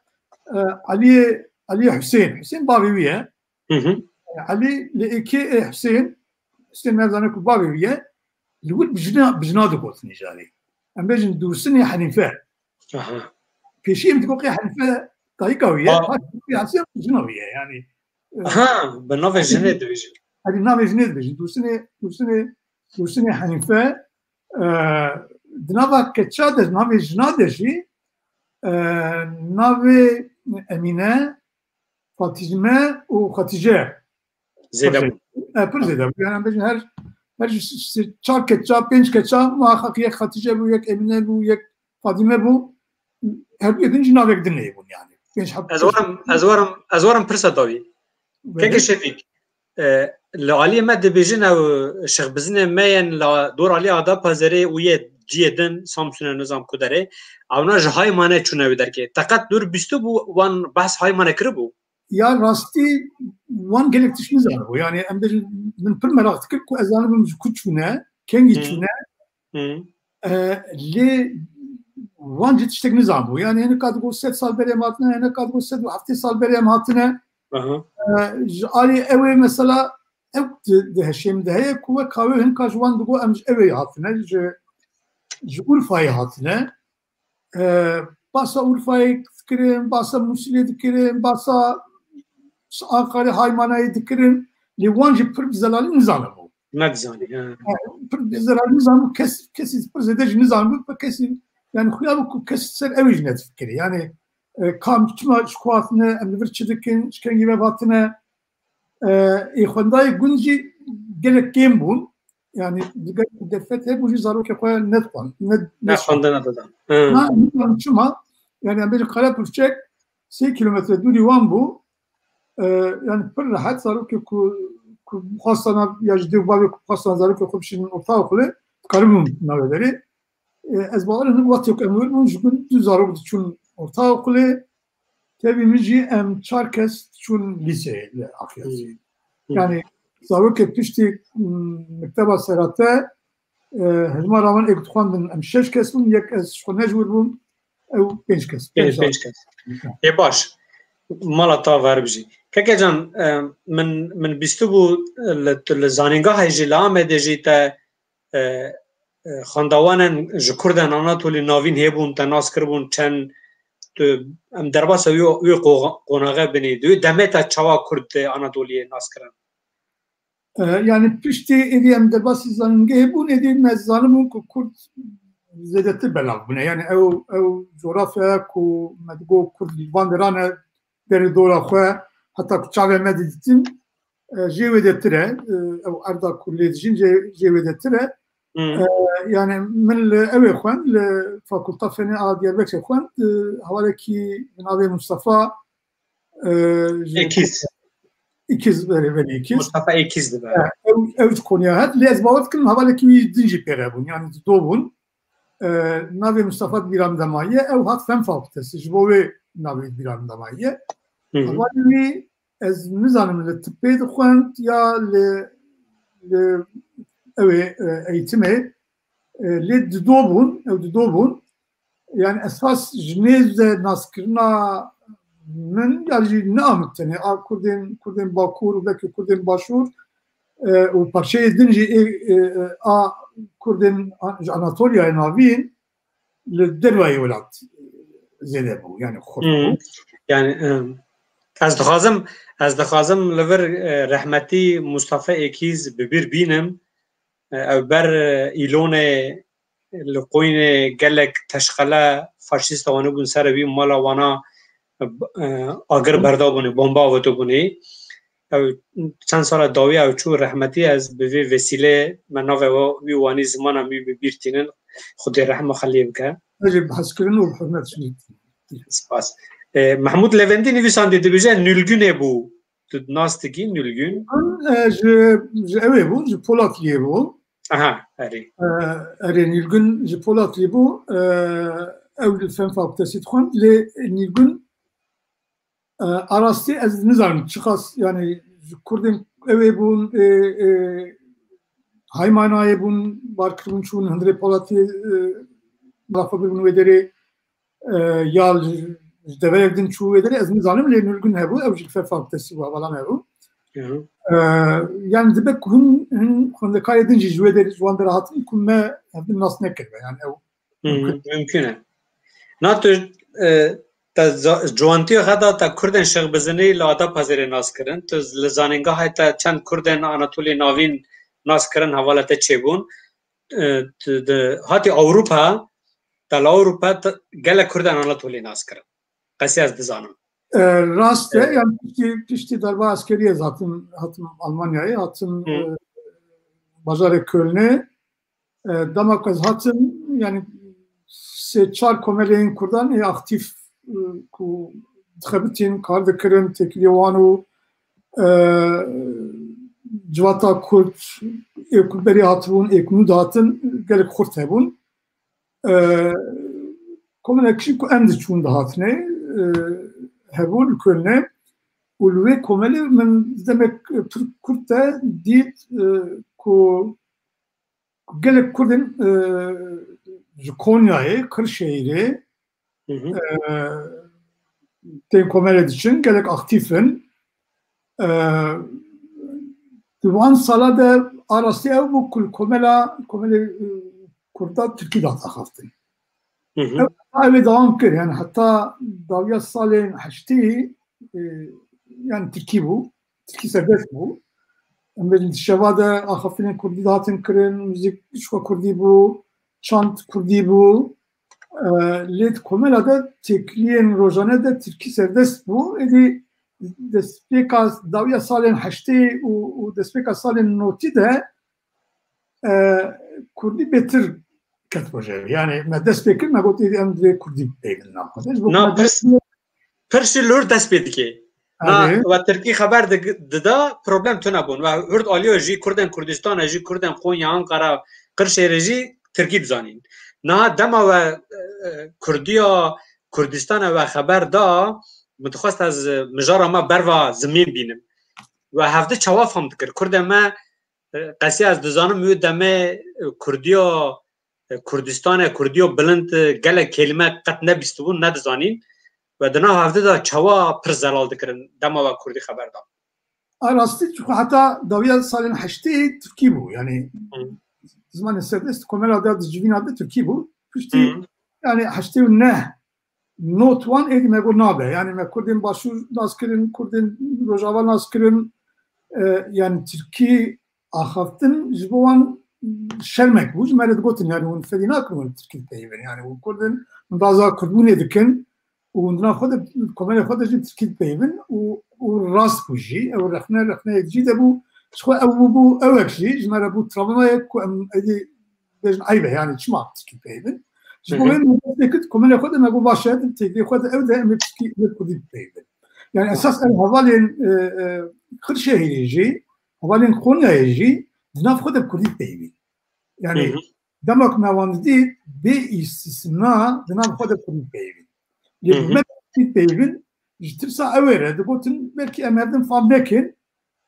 e, Eliyê, Eliyê Hüseyin. Hüseyin bavê wî ye. Hı hı. Elî li êkê, e, Hüseyin, Hüseyin me zane ku bavê wî ye, li wir bi jina, bi jina digotin îcarê. Em bêjin Dursinê Henîfe. Aha. Pêşî em digot qey Henîfe dayika wî ye, Aa. paşê Hüseyin jina wî ye. Yani, e, Aha, bi navê jinê dibêjin. Herî navê jinê dibêjin. Dursinê, Dursinê, Dursinê Henîfe, e, di nava keça de, navê jina de jî, e, navê Emîne, Fatîme û Xetîce. Zêde bû. E, pir zêde bû. Yani, em bêjin her, her ji s-, s-, çar keça, pênc keça, muhakkak yek Xetîce bû, yek Emîne bû, yek Fatîme bû. Her du yê din jî navek din lê bûn yani. Pênc heb-, Ez warim, ez warim, ez warim pirsa dawî. Belê. Keke Şefîk, e, li aliyê me dibêjin ew şexbizinê me yên la dor alî Adapazarê û yê ciyê din, Samsunê nizam ku derê, ewna ji Haymanê çûne wê derkê. Te qet dûr bîstibû wan behs Haymanê kiribû? Ya rastî wan gelek tişt nizanibû. Yani em bêjin min pir meraq dikir ku ez zanibim ji ku çûne, kengî Hı. çûne. Hı. E, lê wan jî tiştek nizanibû. Yani hinek digot sed sal berê em hatine, hinek digot sed û heftê sal berê em hatine. Aha. E, ji alî ew ê mesela ew di, di hişê min de heye ku wek ka wê hinka ji wan digot em ji ew ê hatine, ji, ji Urfayê hatine. E, basa Urfayê dikirin, basa Mûsilê dikirin, basa Ankarê Haymanayê dikirin. Lê wan jî pir bi zelalî nizanibû. Nedizanî, he. Pir bi zelalî nizanibû, kes, kesî pir zêde jî nizanibû, pir kesî, yani xuya bû ku kes ser ew jî nedifikirî. Yani, e, kam çima ji ku hatine, em li vir çi dikin, ji kengî ve hatine. E, ê xwendayê gund jî gelek kêm bûn. Yani digel ku derfet hebû jî zarokê xwe nedixwand, ne, Ne xwendina didan. Hı. Na, nizanim çima, yani em bêjin Karakurçek sê kilometre dûrî wan bû. E, yani pir rehet zarokê ku, ku xwestana ya ji dê û bavê ku xwestana zarokê xwe bişînin orta okulê, dikaribûn navê derê. E, ez bawer im wextê ku em wir bûn, ji gund du zarok diçûn orta okulê. Tevî min jî em çar kes çûn lîseyê li Akyazê. Hı. Yani zarokê piştî, m, mekteba serate, e, hejmara wan ê ku dixwendin em şeş kes bûn, yek ez ji xwe ne ji wir bûm, ew pênc kes. Pênc, pênc kes. Ê baş. Mala te ver bijî. Keke can, e, min, min bîstibû li, li zanîngehê jî li Amedê jî te e, e, xwendawanên ji Kurdên Anatolî navîn hêbûn, te nas kiribûn, çend tu, em derbasa wî, wî qo-, qonaxe binî. Di wî demê te çawa Kurd di Anatoliyê nas kirin? E, yani piştî êdî em derbasî zanîngehê bûn, êdî me zanibûn ku Kurd zêdetir belav bûne. Yani ew, ew coğrafyaya ku me digot Kurd li van deran e, derê dora xwe, heta ku çavê me didîtin, e, jê wêdetir e, e, ew erda ku lê dijîn jê, jê wêdetir e. Hmm. E, yani min li ew ê xwend, li Fakulta Fenê a Diyarbekirê xwend, e, hevalekî bi navê Mustafa, e, ji Êkîz. Êkîz, belê, belê, Êkîz. Mustafa Êkîz dibe. E, ew, ew ji Konya hat, lê ez bawer dikim hevalekî wî din jî pêre bûn, yani dido bûn. E, navê Mustafa di bîra min de maye, ew hat Fen Fakültesi, ji bo wê navê di bîra min de maye. Hı hı. Hevalê wî ez nizanim li tibê dixwend ya li, li ew ê, e, eğitimê, e, lê dido bûn, ew dido bûn. Yani esas ji nêz de naskirina min ya jî ne a min tenê, a Kurdên, Kurdên Bakur û belkî Kurdên Başûr, e, û parçeyê din jî ê, e, e, a Kurdên a-, ji Anatoliyayê navîn li dervayê welat zêde bû, yani xurt bû. Hmm. Yani, e, ez dixwazim, ez dixwazim li vir, e, rehmetî Mustafa Êkîz bi bîr bînim. E, ew ber, e, Îlonê li Qoynê gelek teşqele faşîsta wan bûn ser wî mala wana, e, agir berdabûnê, bomba avêtibûnê. Ew çend sala dawî ew çû rehmetî, ez bi vê vesîlê me navê we wî wanî zimana wî bi bîr tînin. Xwedê rehma xeliyê bike. Ez ê bi hezkirin û bi hurmet şinî. Spas. E, Mehmûd Levendî nivîsandî dibêje, Nûlgunê bû. Tu nas dikî Nûlgun? E, ji, ji ewê bû, ji Polatiyê bû. Aha, erê. E, erê, Nîlgun ji Polatiyê bû. E, ew li Fen Fakültesi dixwend. Lê Nîlgun, e, a rastî ez nizanim çiqas, yani, ji Kurdên ewê bûn, e, e, Haymanayê bûn, bar kiribûn, çûn hundirê Polatiyê, e, mala xwe birbûn wê derê, e, ya ji, ji deverek din çû wê derê, ez nizanim, lê Nûlgun hebû, ew jî li Fen Fakültesi bû, hevala me bû. Hı hı. E, yani dibe ku hûn, hûn xwendekarê din jî ji wê derê, ji wan dera hatin ku me hevdin nas nekiribe, yani ew Hı hı, mümkün. Mümkün e. Na tu, e, te za-, ciwantiya xwe da te Kurdên Şêxbizinî li Adapazarê nas kirin. Tu li zanîngehê te çend Kurdên Anatolî Navîn nas kirin, hevala te çêbûn. E, tu di, hatî Ewropa, te li Ewropa te gelek Kurdên Anatolî nas kirin. Qesî ez dizanim. E, rast e, e, yani piştî, piştî darba eskerî ez hatim, hatim Almanyayê, hatim, Hı. e, bajarê Kölnê. E, dema ku ez hatim, yani sê çar komeleyên Kurdan ê aktîf, e, ku dixebitîn, kar dikirin, têkiliyê wan û, e, civata Kurd ê ku berê hatibûn, ê ku nû dihatin, gelek xurt hebûn. E, komelek jî ku em diçûn dihatine, e, hebû li Kölnê û li wê komelê min demek pir kurt de dît, e, ku gelek Kurdên, e, ji Konyayê, Kırşehirê, Hı hı. e, tên komelê diçin, gelek aktîf in. E, di wan sala de a rastî ew bû ku li komela, komelê, e, Kurda Tirkî dihat axaftin. Hı hı. Ew, ew ê dewam kir, yani heta dawiya salên heştê, e, yani Tirkî bû, Tirkî serbest bû. Em bêjin di şeva de axaftinên Kurdî dihatin kirin, muzîk ji xwe Kurdî bû, çand Kurdî bû. E, lê di komela de têkiliyên rojane de Tirkî serbest bû. Êdî destpêka dawiya salên heştê û, û destpêka salên notî de, e, Kurdî bêtir ket rojevê. Yani me dest pê kir, me got, "Êdî em divê Kurdî bipeyvin nav xwe de." Ji bo Na, me pirs, dest pê pir ji lor dest pê dike. Na, Erê. we Tirkî xeber dig-, dida, problem tune bûn. We hurd aliyo jî Kurdên Kurdistan e, jî Kurdên Konya, Ankara, Qirşêrê jî Tirkî dizanîn. Niha dema we, e, e, Kurdiya Kurdistan e we xeber da, min dixwest ez, e, mijara me berva zimên bînim. We hevdi çawa fam dikir? Kurdê me, e, qesî ez dizanim wê demê, e, Kurdiya, e, Kurdistan e, Kurdiya bilind, e, gelek kelîme qet nebîstibûn, nedizanîn. We di nav hevdi de çawa pir zelal dikirin dema we Kurdî xeber da? A rastî, çiku heta dawiya salên heştê Tirkî bû. Yani, Hı. zimanê serbest komela de di civîna de Tirkî bû. Piştî, Hı. yani heştê û neh not wan êdî me got nabe. Yani me Kurdên Başûr nas kirin, Kurdên Rojava nas kirin. E, yani Tirkî axaftin ji bo wan şermek bû. Ji me re digotin, yani hûn fedî nakin hûn Tirkî dipeyivin. Yani hûn Kurd in, hûn daza Kurdbûnê dikin û hûn di nav xwe de, komelê xwe de jî Tirkî dipeyivin û, û rast bû jî. Ew rexne, rexneyek jî de bû. Ji xwe ew bû, bû ewek jî. Ji me re bû travmayek ku em êdî bêjin eyb e, yani çima Tirkî dipeyivin. Ji bo Hı hı. wê me dest pê kir, komelê xwe de me got baş e, di têkilê xwe de ew de em ê Tirkî, em ê Kurdî dipeyivin. Yani esas ev hevalên, e, e, Qirşehirê jî, hevalên Konyayê jî di nav xwe de Kurdî dipeyivîn. Yani Hı hı. dema ku me wan didît, bê îstisna di nav xwe de Kurdî dipeyivîn. Lê Hı hı. me Kurdî dipeyivin, ji tirsa ew ê re digotin, belkî em hevdin fam nekin.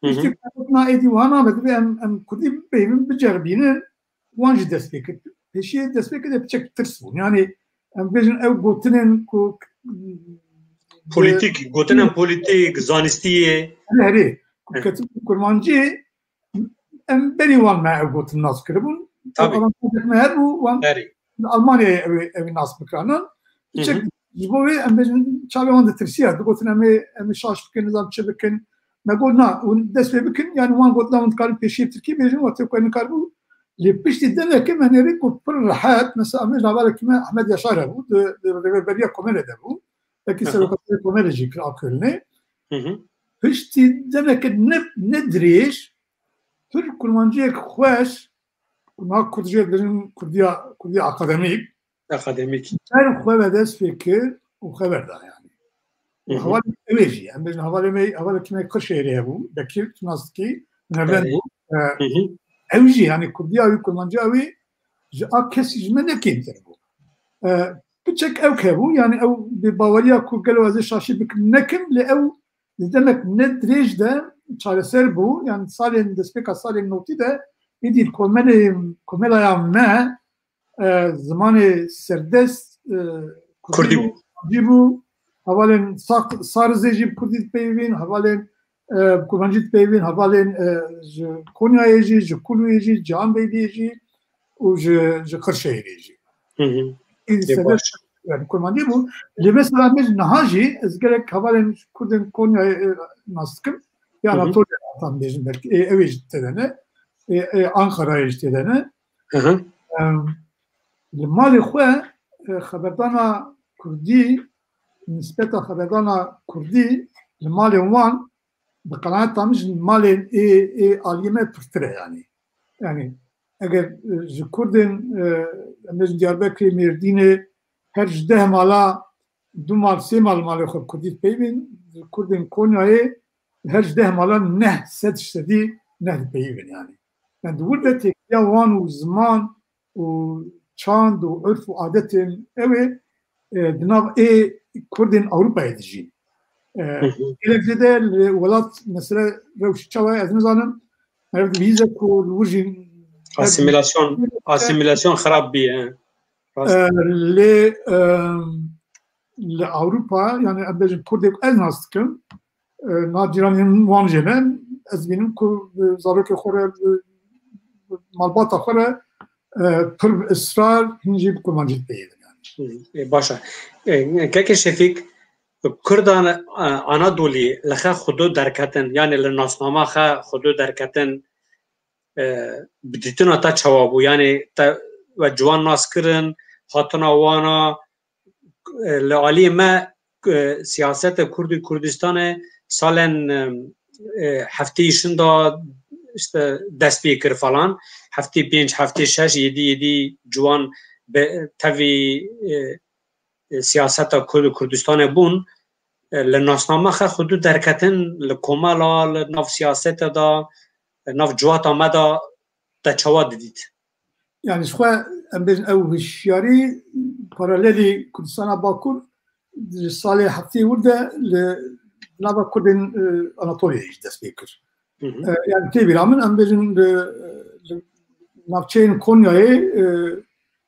Hı hı. Piştî gotina êdî wiha nabe, divê em, em Kurdî bipeyivin, biceribînin, wan jî dest pê kir. Pêşiyê dest pê kir de piçek tirs bûn. Yani em bêjin ew gotinên ku Polîtîk, gotinên polîtîk, zanistî yê. Herê, herê. Ku Hı. ketin kurmancî, em berî wan me ev gotin nas kiribûn. Tabii. Avantajek me hebû, wan Berî. Almanyayê ew, ew nas bikiranan. Hı hı. Çek, ji bo wê em bêjin çavê wan ditirsiya. Digotin em ê, em ê şaş bikin, nizam çi bikin. Me got na, hûn dest pê bikin, yani wan gotina hûn dikarin pêşiyê Tirkî bêjin, wextê ku em nikaribû Lê piştî demekê me nêrî ku pir rehet, mesela em ê ji hevalekî me Ehmed Yaşar hebû, di, di rêveberiya Komelê de bû. Belkî Aha. serokatiyê Komelê jî kir a Kölnê. Hı hı. Piştî demekê ne, ne dirêj, pir kurmanciyek xweş, ku niha kurd jê dibêjin kurdiya, kurdiya akademîk, Akademîk. Her xwe ve dest pê kir û xeber da yani. Hı hı. Hevalê ew ê jî, em bêjin hevalê me, hevalekî me Kırşehirê hebû, Bekir, tu nas dikî, hunermend Belê. bû. E, Hı hı. ew jî yani kurdiya wî, kurmanciya wî ji a kesî ji me ne kêmtir bû. E, piçek ew hebû, yani ew bi baweriya ku gelo ez ê şaşî bikim nekim, lê ew di demek ne dirêj de çareser bû, yani salên destpêka salên notî de êdî komelê, komelaya me, e, zimanê serdest, e, Kurdî Kurdî bû. bû, Kurdî bû. Hevalên Sa-, Sarizê jî bi Kurdî dipeyivîn, hevalên, e, bi Kurmancî dipeyivîn, hevalên, e, ji Konyayê jî, ji Kuluyê jî, Cihanbeyliyê jî û ji, ji Qirşehîrê jî. Hı hı. Êdî Ê serdest, baş. yani Kurmancî bû. Lê mesela em bêjin niha jî ez gelek hevalên Kurdên Konyayê, e, nas dikim. Ya Hı hı. Anatolya tam bêjin belkî. E, ew ê jî tê de ne. E, e, Ankarayê jî tê de ne. Hı hı. Em, li malê xwe, e, xeberdana kurdî, nisbeta xeberdana kurdî li malên wan bi qenaeta min ji malên ê, ê aliyê me pirtir e yani. Yani eger, e, ji kurdên, e, em bêjin Diyarbekirê, Mêrdînê her ji deh mala du mal, sê mal malê xwe bi kurdî dipeyivîn, ji kurdên Konyayê her ji deh mala neh sed ji sedî neh dipeyivin yani. Yani di wir de têkiliya wan û ziman û çand û urf û adetên ew ê, e, di nav ê Kurdên Ewropayê dijîn. E, Hı hı. gelek zêde li welat mesele rewş çawa ye ez nizanim. Meriv dibihîze ku li wir jî Asîmîlasyon, asîmîlasyon xirab bî, he. Rast. E, lê, e, li Ewropa, yani em bêjin Kurdê ku ez nas dikim, e, na cîranên wan jê ne, ez bînim ku, e, zarokê xwe re, e, malbata xwe re, e, pir bi israr hîn jî bi kurmancî dipeyivin yani. Hı, e, baş e. E, Keke Şefîk, Kurdan, e, Anadolî li xe xudu derketin, yani li nasnama xe xudu derketin, e, bi dîtina te çawa bû? Yani te we ciwan nas kirin, hatina wana, e, li aliyê me, e, siyaseta Kurd û Kurdistanê salen, e, e, heftê şinda işte dest pê kir falan. Heftê pênc, heftê şeş, yedî, yedî ciwan be-, tevî, e, e, siyaseta Kurd û Kurdistanê bûn. E, li nasname xe xudu derketin li komela, li nav siyasete de, li nav civata me de te çawa didît? Yani ji xwe em bêjin ew hişyarî paralelî Kurdistana Bakur ji salê heftê wir de li nava Kurdên, e, Anatoliyayê jî dest pê kir. Hı hı. E, yani tê bîra min em bêjin li, li navçeyên Konyayê, e,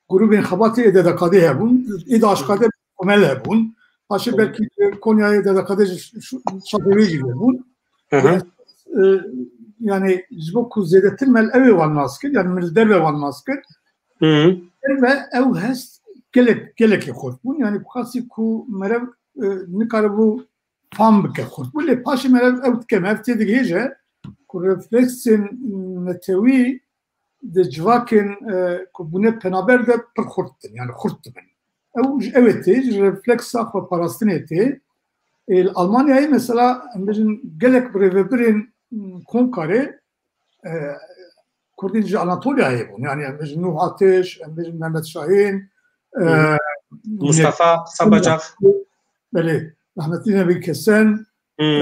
grûbên xebatê ê D D K'ê hebûn. Ê de aşkade komel hebûn. Paşê Hı. belkî Konyayê D D K'ê ji, şu, şatê wê jî hebûn. Hı hı. E, yani ji bo ku zêdetir me li ew ê wan nas kir, yani min li derve wan nas kir. Hı hı. Derve ew hest gelek, gelekê xurt bûn. Yani qasî ku meriv, e, nikaribû fam bike xurt bû. Lê paşê meriv ew dike, meriv tê digihêje ku refleksên netewî di civakên, e, ku bûne penaber de pir xurt dibin, yani xurt dibin. Ew ji ew ê tê, ji refleksa xweparastinê tê. Ê, li Almanyayê mesela, em bêjin gelek bi rêvebirên, m, Konkarê, e, Kurdên ji Anatoliayê bûn. Yani em bêjin Nuh Ateş, em bêjin Mehmet Şahin, e, Hı. Mustafa Sabacak. Belê, rahmetli Nebi Kesen, Hı. e,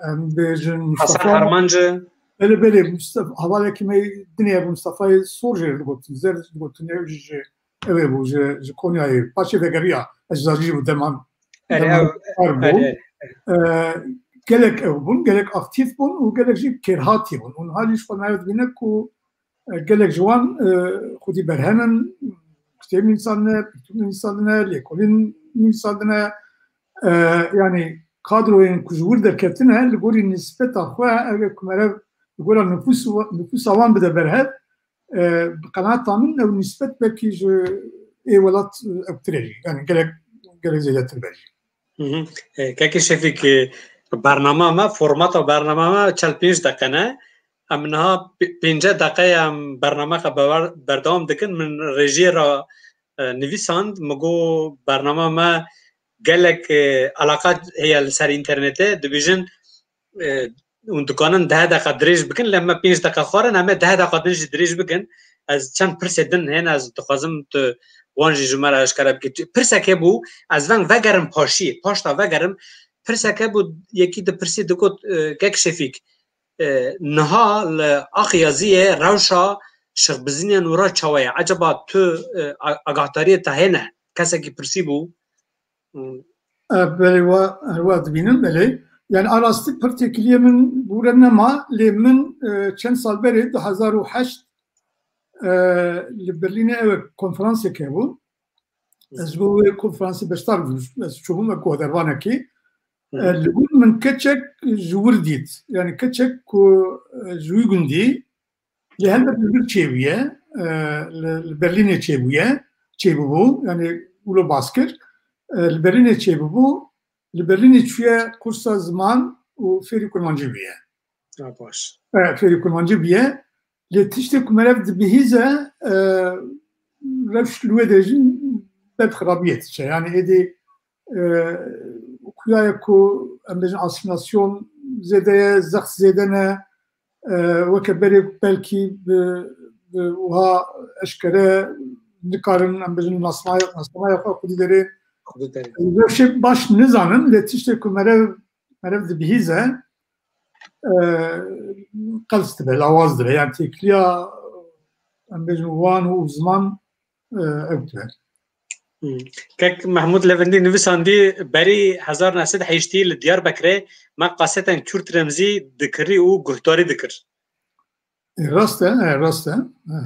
em bêjin Hasan Mustafa Harmancı. Belê, belê, Mustafa, hevalekî me dinê bû, Mustafayê Sor jê digotin, Zer digotin, ew jî ji, ew ê bû, ji, ji Konyayê, paşê vegeriya, eczacî bû deman, Erê, deman ew, kar bû. erê, erê. E, gelek ew bûn, gelek aktîf bûn û gelek jî kêrhatî bûn. Û niha jî ji xwe nayê dibîne ku, e, gelek ji wan, e, xwedî berhem in, kitêb nivîsandine, pirtûk nivîsandine, lêkolîn nivîsandine. E, yani kadroyên ku ji wir derketine, li gorî nisbeta xwe, eger ku meriv li gora nifûs wa-, nifûsa wan bide berhev, e, bi qenaeta min ew nisbet belkî ji ê welat, e, ewtir e jî. Yani gelek, gelek zêdetir be jî. Hı hı. E, Kekê Şefîk, e, bernama me, formata bernama me çel pênc deqe ne. Em niha pê-, pêncî deqe ye em bernamexa bewer-, berdewam dikin. Min rêjiyê re, e, nivîsand, min got bernama me gelek, e, eleqa heye li ser înternetê, dibêjin, e, hûn dikanin deh deqa dirêj bikin, lê me pênc deqa xwarin, em ê deh deqa din jî dirêj bikin. Ez çend pirsê din hene, ez dixwazim tu wan jî ji me re eşkere bikî. Pirsek hebû, ez veng vegerim paşiyê, paşta vegerim. Pirsek hebû, yekî dipirsî digot, e, Kek Şefîk, e, niha li Axyaziyê rewşa şixbizinên û re çawa ye? Eceba tu, e, a-, agahdariyê te hene? Kesekî pirsî bû. Hmm. E, belê, wa, wa dibînim, belê. Yani a rastî pir têkiliyê min bûre nema, lê min, e, çend sal berê, du hezar û heşt, e, li Berlînê ew konferansek hebû. Ez ji bo wê konferansê beşdar bûm. Ez çûbûm wek guhdarvanekî. Hı hı. E, li wir min keçek ji wir dît. Yani keçek ku, e, ji wî gundî, lê helbet li vir çêbûye, e, li, li Berlînê çêbûye, çêbûbû, yani wilo bas kir. E, li Berlînê çêbûbû, li Berlînê çûye kursa ziman û fêrî kurmancî bûye. Ha, baş. E, fêrî kurmancî bûye. Lê tiştê ku meriv dibihîze, e, rewş li wê derê jî ber xirabiyê diçe. Yani êdî, e, xuya ye ku em bêjin asîmilasyon zêde ye, zext zêde ne, e, weke berê belkî bi, bi wiha eşkere nikarin, em bêjin nasnamaya, nasnamaya xwe xwedî derê. Xwedî derê. Rewşê baş nizanin, lê tiştê ku meriv, meriv dibihîze, e, qels dibe, lawaz dibe. Yani têkiliya, em bêjin, wan û ziman, e, ew dibe. Hmm. Kek Mehmûd Levendî nivîsandî, berî hezar neh sed heştî li Diyarbekirê me kasetên Kurt Remzî dikirî û guhdarî dikir. E, rast e, e, rast e. E.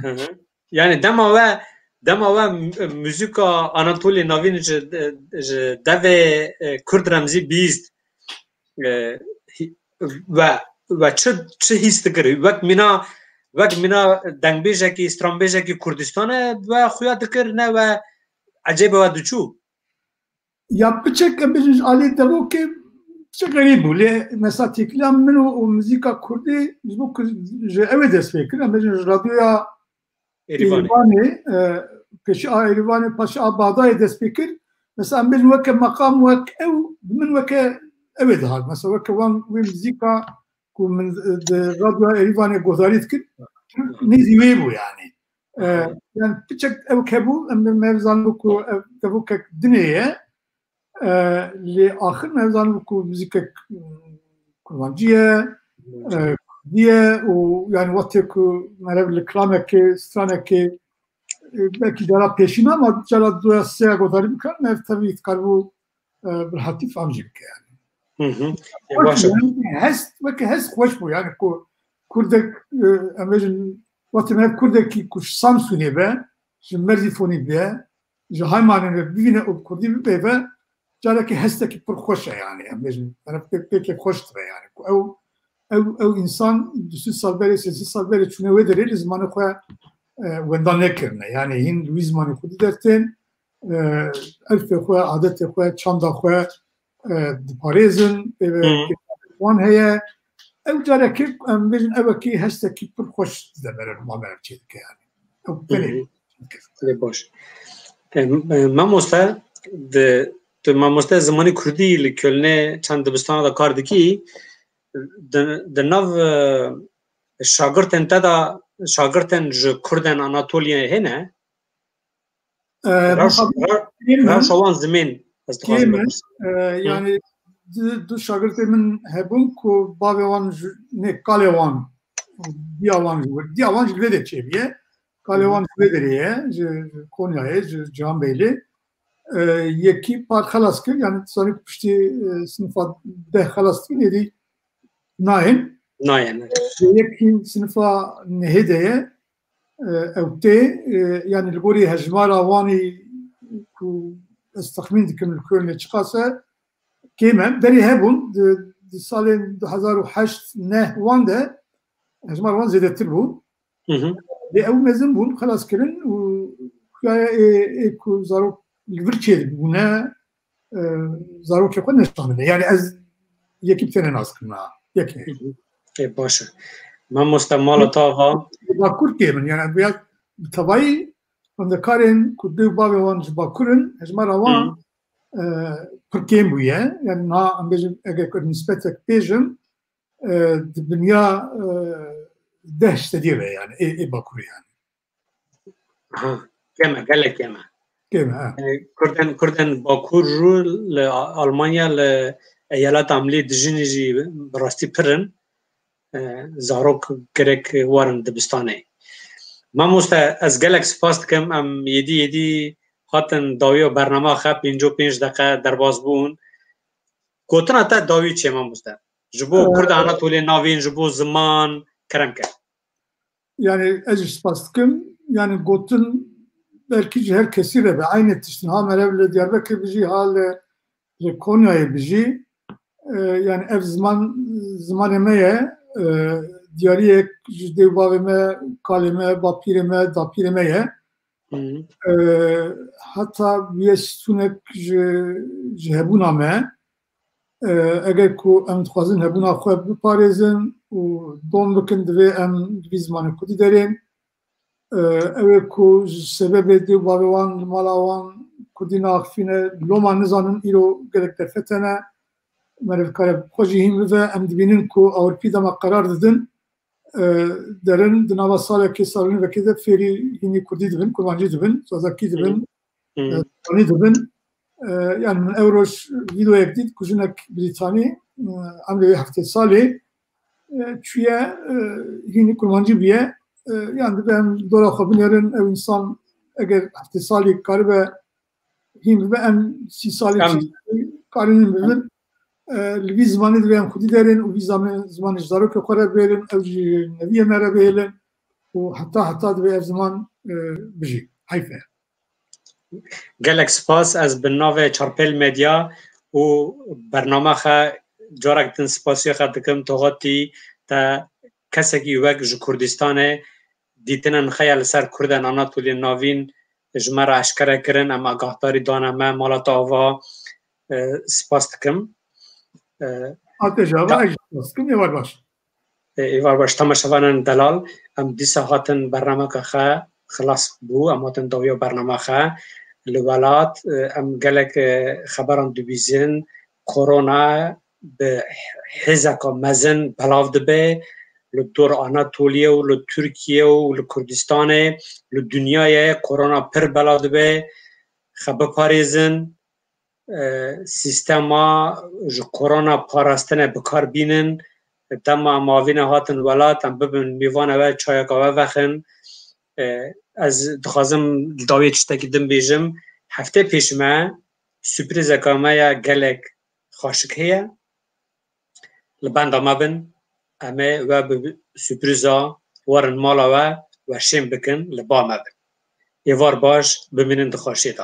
Hı hı. Yani dema we, dema we m-, muzîka Anatolî Navîn ji, ji devê, e, Kurt Remzî bîst, e, hî-, we, we çi, çi hîs dikir? Wek mîna, wek mîna dengbêjekî, stranbêjekî Kurdistanê we xuya dikir, ne we ecêbe we diçû? Ya piçek, em bêjin, ji alî devokê piçek xerîb bû. Lê mesela têkiliya min û, û muzîka kurdî ji bo ku ji ew ê dest pê kir. Em bêjin ji radyoya Êrîvanê. Êrîvanê, e, pêşî a Êrîvanê, paşê a Bexdayê dest pê kir. Mesela em bêjin weke meqam, wek ew, bi min weke ew ê dihat. Mesela weke wan wê muzîka ku min, e, di radyoya Êrîvanê guhdarî dikir, nêzî wê bû yani. E, yani piçek ew hebû, em, me zanibû ku ev tevokek dinê ye. E, lê axir me zanibû ku muzîkek, mm, kurmancî ye, e, kurdî ye û yani wextê ku meriv li kilamekê, stranekê, e, belkî cara pêşîn ama cara duya sêya guhdarî bikir, me ev tevî dikaribû, e, bi rehetî fam jî bike yani. Hı hı. E, xweş bû, yani, hest, weke hest xweş bû yani ku kurdek, e, em bêjin, wextê me kurdekî ku ji Samsûnê be, ji Merzîfonî be, ji Haymanê be, bivîne û bi kurdî bipeyve, carekî hestekî pir xweş e yani. Em bêjin, meriv pê-, pêkê xweş dibe yani. Ku ew, ew, ew însan du sed sal berê, sê sed sal berê çûne wê derê li zimanê xwe, e, wenda nekirine. Yani hîn li wî zimanê xwedî dertên, e, erfê xwe, adetê xwe, çanda xwe, e, diparêzin, pê ve Hı. wan heye. Ew carekê, em bêjin, evekî hestekî pir xweş dide meriv, ma meriv çêdike yani. Ew Hı belê. hı. Lê baş. E, e, mamoste, di, tu mamoste zimanê kurdî li Kölnê çend dibistana de kar dikî, di, di nav, e, şagirtên te de, şagirtên ji kurdên Anatoliyê hene? E, Rewş-, muhabbet rew-, kêm e. Rewşa wan zimên, ez dixwazim Kêm e. bipirsim. E, Hı. yani du, du şagirtê min hebûn ku bavê wan ji, ne, kalê wan, diya wan ji wir, diya wan ji vê de çêbûye. Kalê Hı hı. wan ji vê derê ye, ji, ji Konyayê, ji Cihanbeylê. E, yekî par xelas kir, yani zanî ku piştî, e, sinifa deh xelas dikin, êdî nayên. Nayên, evet. E, yekî sinifa nehê de ye. E, ew tê, e, yani li gorî hejmara wanî ku ez texmîn dikim li Kölnê çiqas e, kêm e. Berê hebûn, di, di salên du hezar û heşt neh wan de hejmar wan zêdetir bû. Hı hı. Lê ew mezin bûn, xelas kirin û xuya ê, ê ku zarok li vir çêdibûne, e, zarokê xwe neşandine. Yani ez yekî bi têne nas kirim ha. Yekê. Hı hı. E, baş e. Mamoste, mala te ava. Bakur kêm in, yani bi tevayî xwendekarên ku dê û bavê wan ji Bakur in, hejmara wan e, pir kêm bûye. Yani niha em bêjin eger ku nisbetek bêjim, e, di binya e, deh ji sedî ve yani ê, ê Bakurê yani. Ha, kêm e, gelek kêm e. Kêm e, ha. E, Kurdên, Kurdên Bakur jî li A-, Almanya, li eyaleta Amlî dijîn jî bi rastî pir in. E, zarok gerek werin dibistanê. Mamoste, ez gelek spas dikim. Em yêdî yêdî hatin dawiya bernama xe, pêncî û pênc deqe derbas bûn. Gotina te dawî çi ye, mamoste? Ji bo Kurd Anatoliyê Navîn, ji bo ziman, kerem ke. Yani ez jî spas dikim. Yani gotin belkî ji her kesî re be. Aynı tiştin ha merev li Diyarbekir bijî, ha li, li Konyayê bijî. E, yani ev ziman, zimanê me ye. E, diyariyek ji dê û bavê me, kalê me, bapîrê me, dapîrê me ye. E, heta bûye stûnek ji, ji hebûna me. E, eger ku em dixwazin hebûna xwe biparêzin û dom bikin, divê em vî zimanê kurdî derên. E, ew ê ku ji sebebê dê û bavê wan li mala wan kurdî naxifîne, loma nizanin îro gelek derfet hene. Meriv kare bi xwe jî hîn bive. Em dibînin ku Ewropî dema qerar didin, e, derin di nava salekê, salonî vekê de fêrî hînî kurdî dibin, kurmancî dibin, zazakî dibin, e, Kur'anî dibin. E, yani min ew roj vîdeoyek dît ku jinek Brîtanî, e, emrê wê heftê salê, e, çûye, e, hînî kurmancî bûye. E, yani dibe em dora xwe binêrin, ew însan eger heftê salî karibe hîn bibe, em sî salî, çil salî karînin bibin. E, li vî zimanê divê em xwedî derin û vî zimanê, zimanê ji zarokê xwe re bêrin, ew jî neviyê me re bihêlin û heta heta divê ev ziman, e, bijî. Heyf e. Gelek spas. Ez bi navê Çarpêl Medya û bernama xe carek din spasiya xe dikim. Toxatî te kesekî wek ji Kurdistanê dîtinên xwe ya li ser Kurdên Anatoliyên Navîn ji me re eşkere kirin, em agahdarî dane me, mala te ava, e, spas dikim. E, Ate ji ava ez jî spas dikim, êvar baş. E, êvar baş, temaşevanên delal, em dîsa hatin bernameke xe xilas bû, em hatin dawiya bernama xe. Li welat, e, em gelek, e, xeberan dibîzin, korona bi hêzeka mezin belav dibe, li dor Anatoliye û li Tirkiye û li Kurdistanê, li dinyayê korona pir belav dibe, xe biparêzin, e, sîstema ji korona parastinê bi kar bînin. Dema em avîne hatin welat, em bibin mêvana we, çayeka we vexin. E, ez dixwazim li dawiyê tiştekî din bêjim. Heftê pêş me sürprîzeka me ya gelek xweşik heye. Li benda me bin, em ê we bi sürprîza werin mala we, we şên bikin, li ba me bin. Êvar baş, bimînin di xweşiyê de.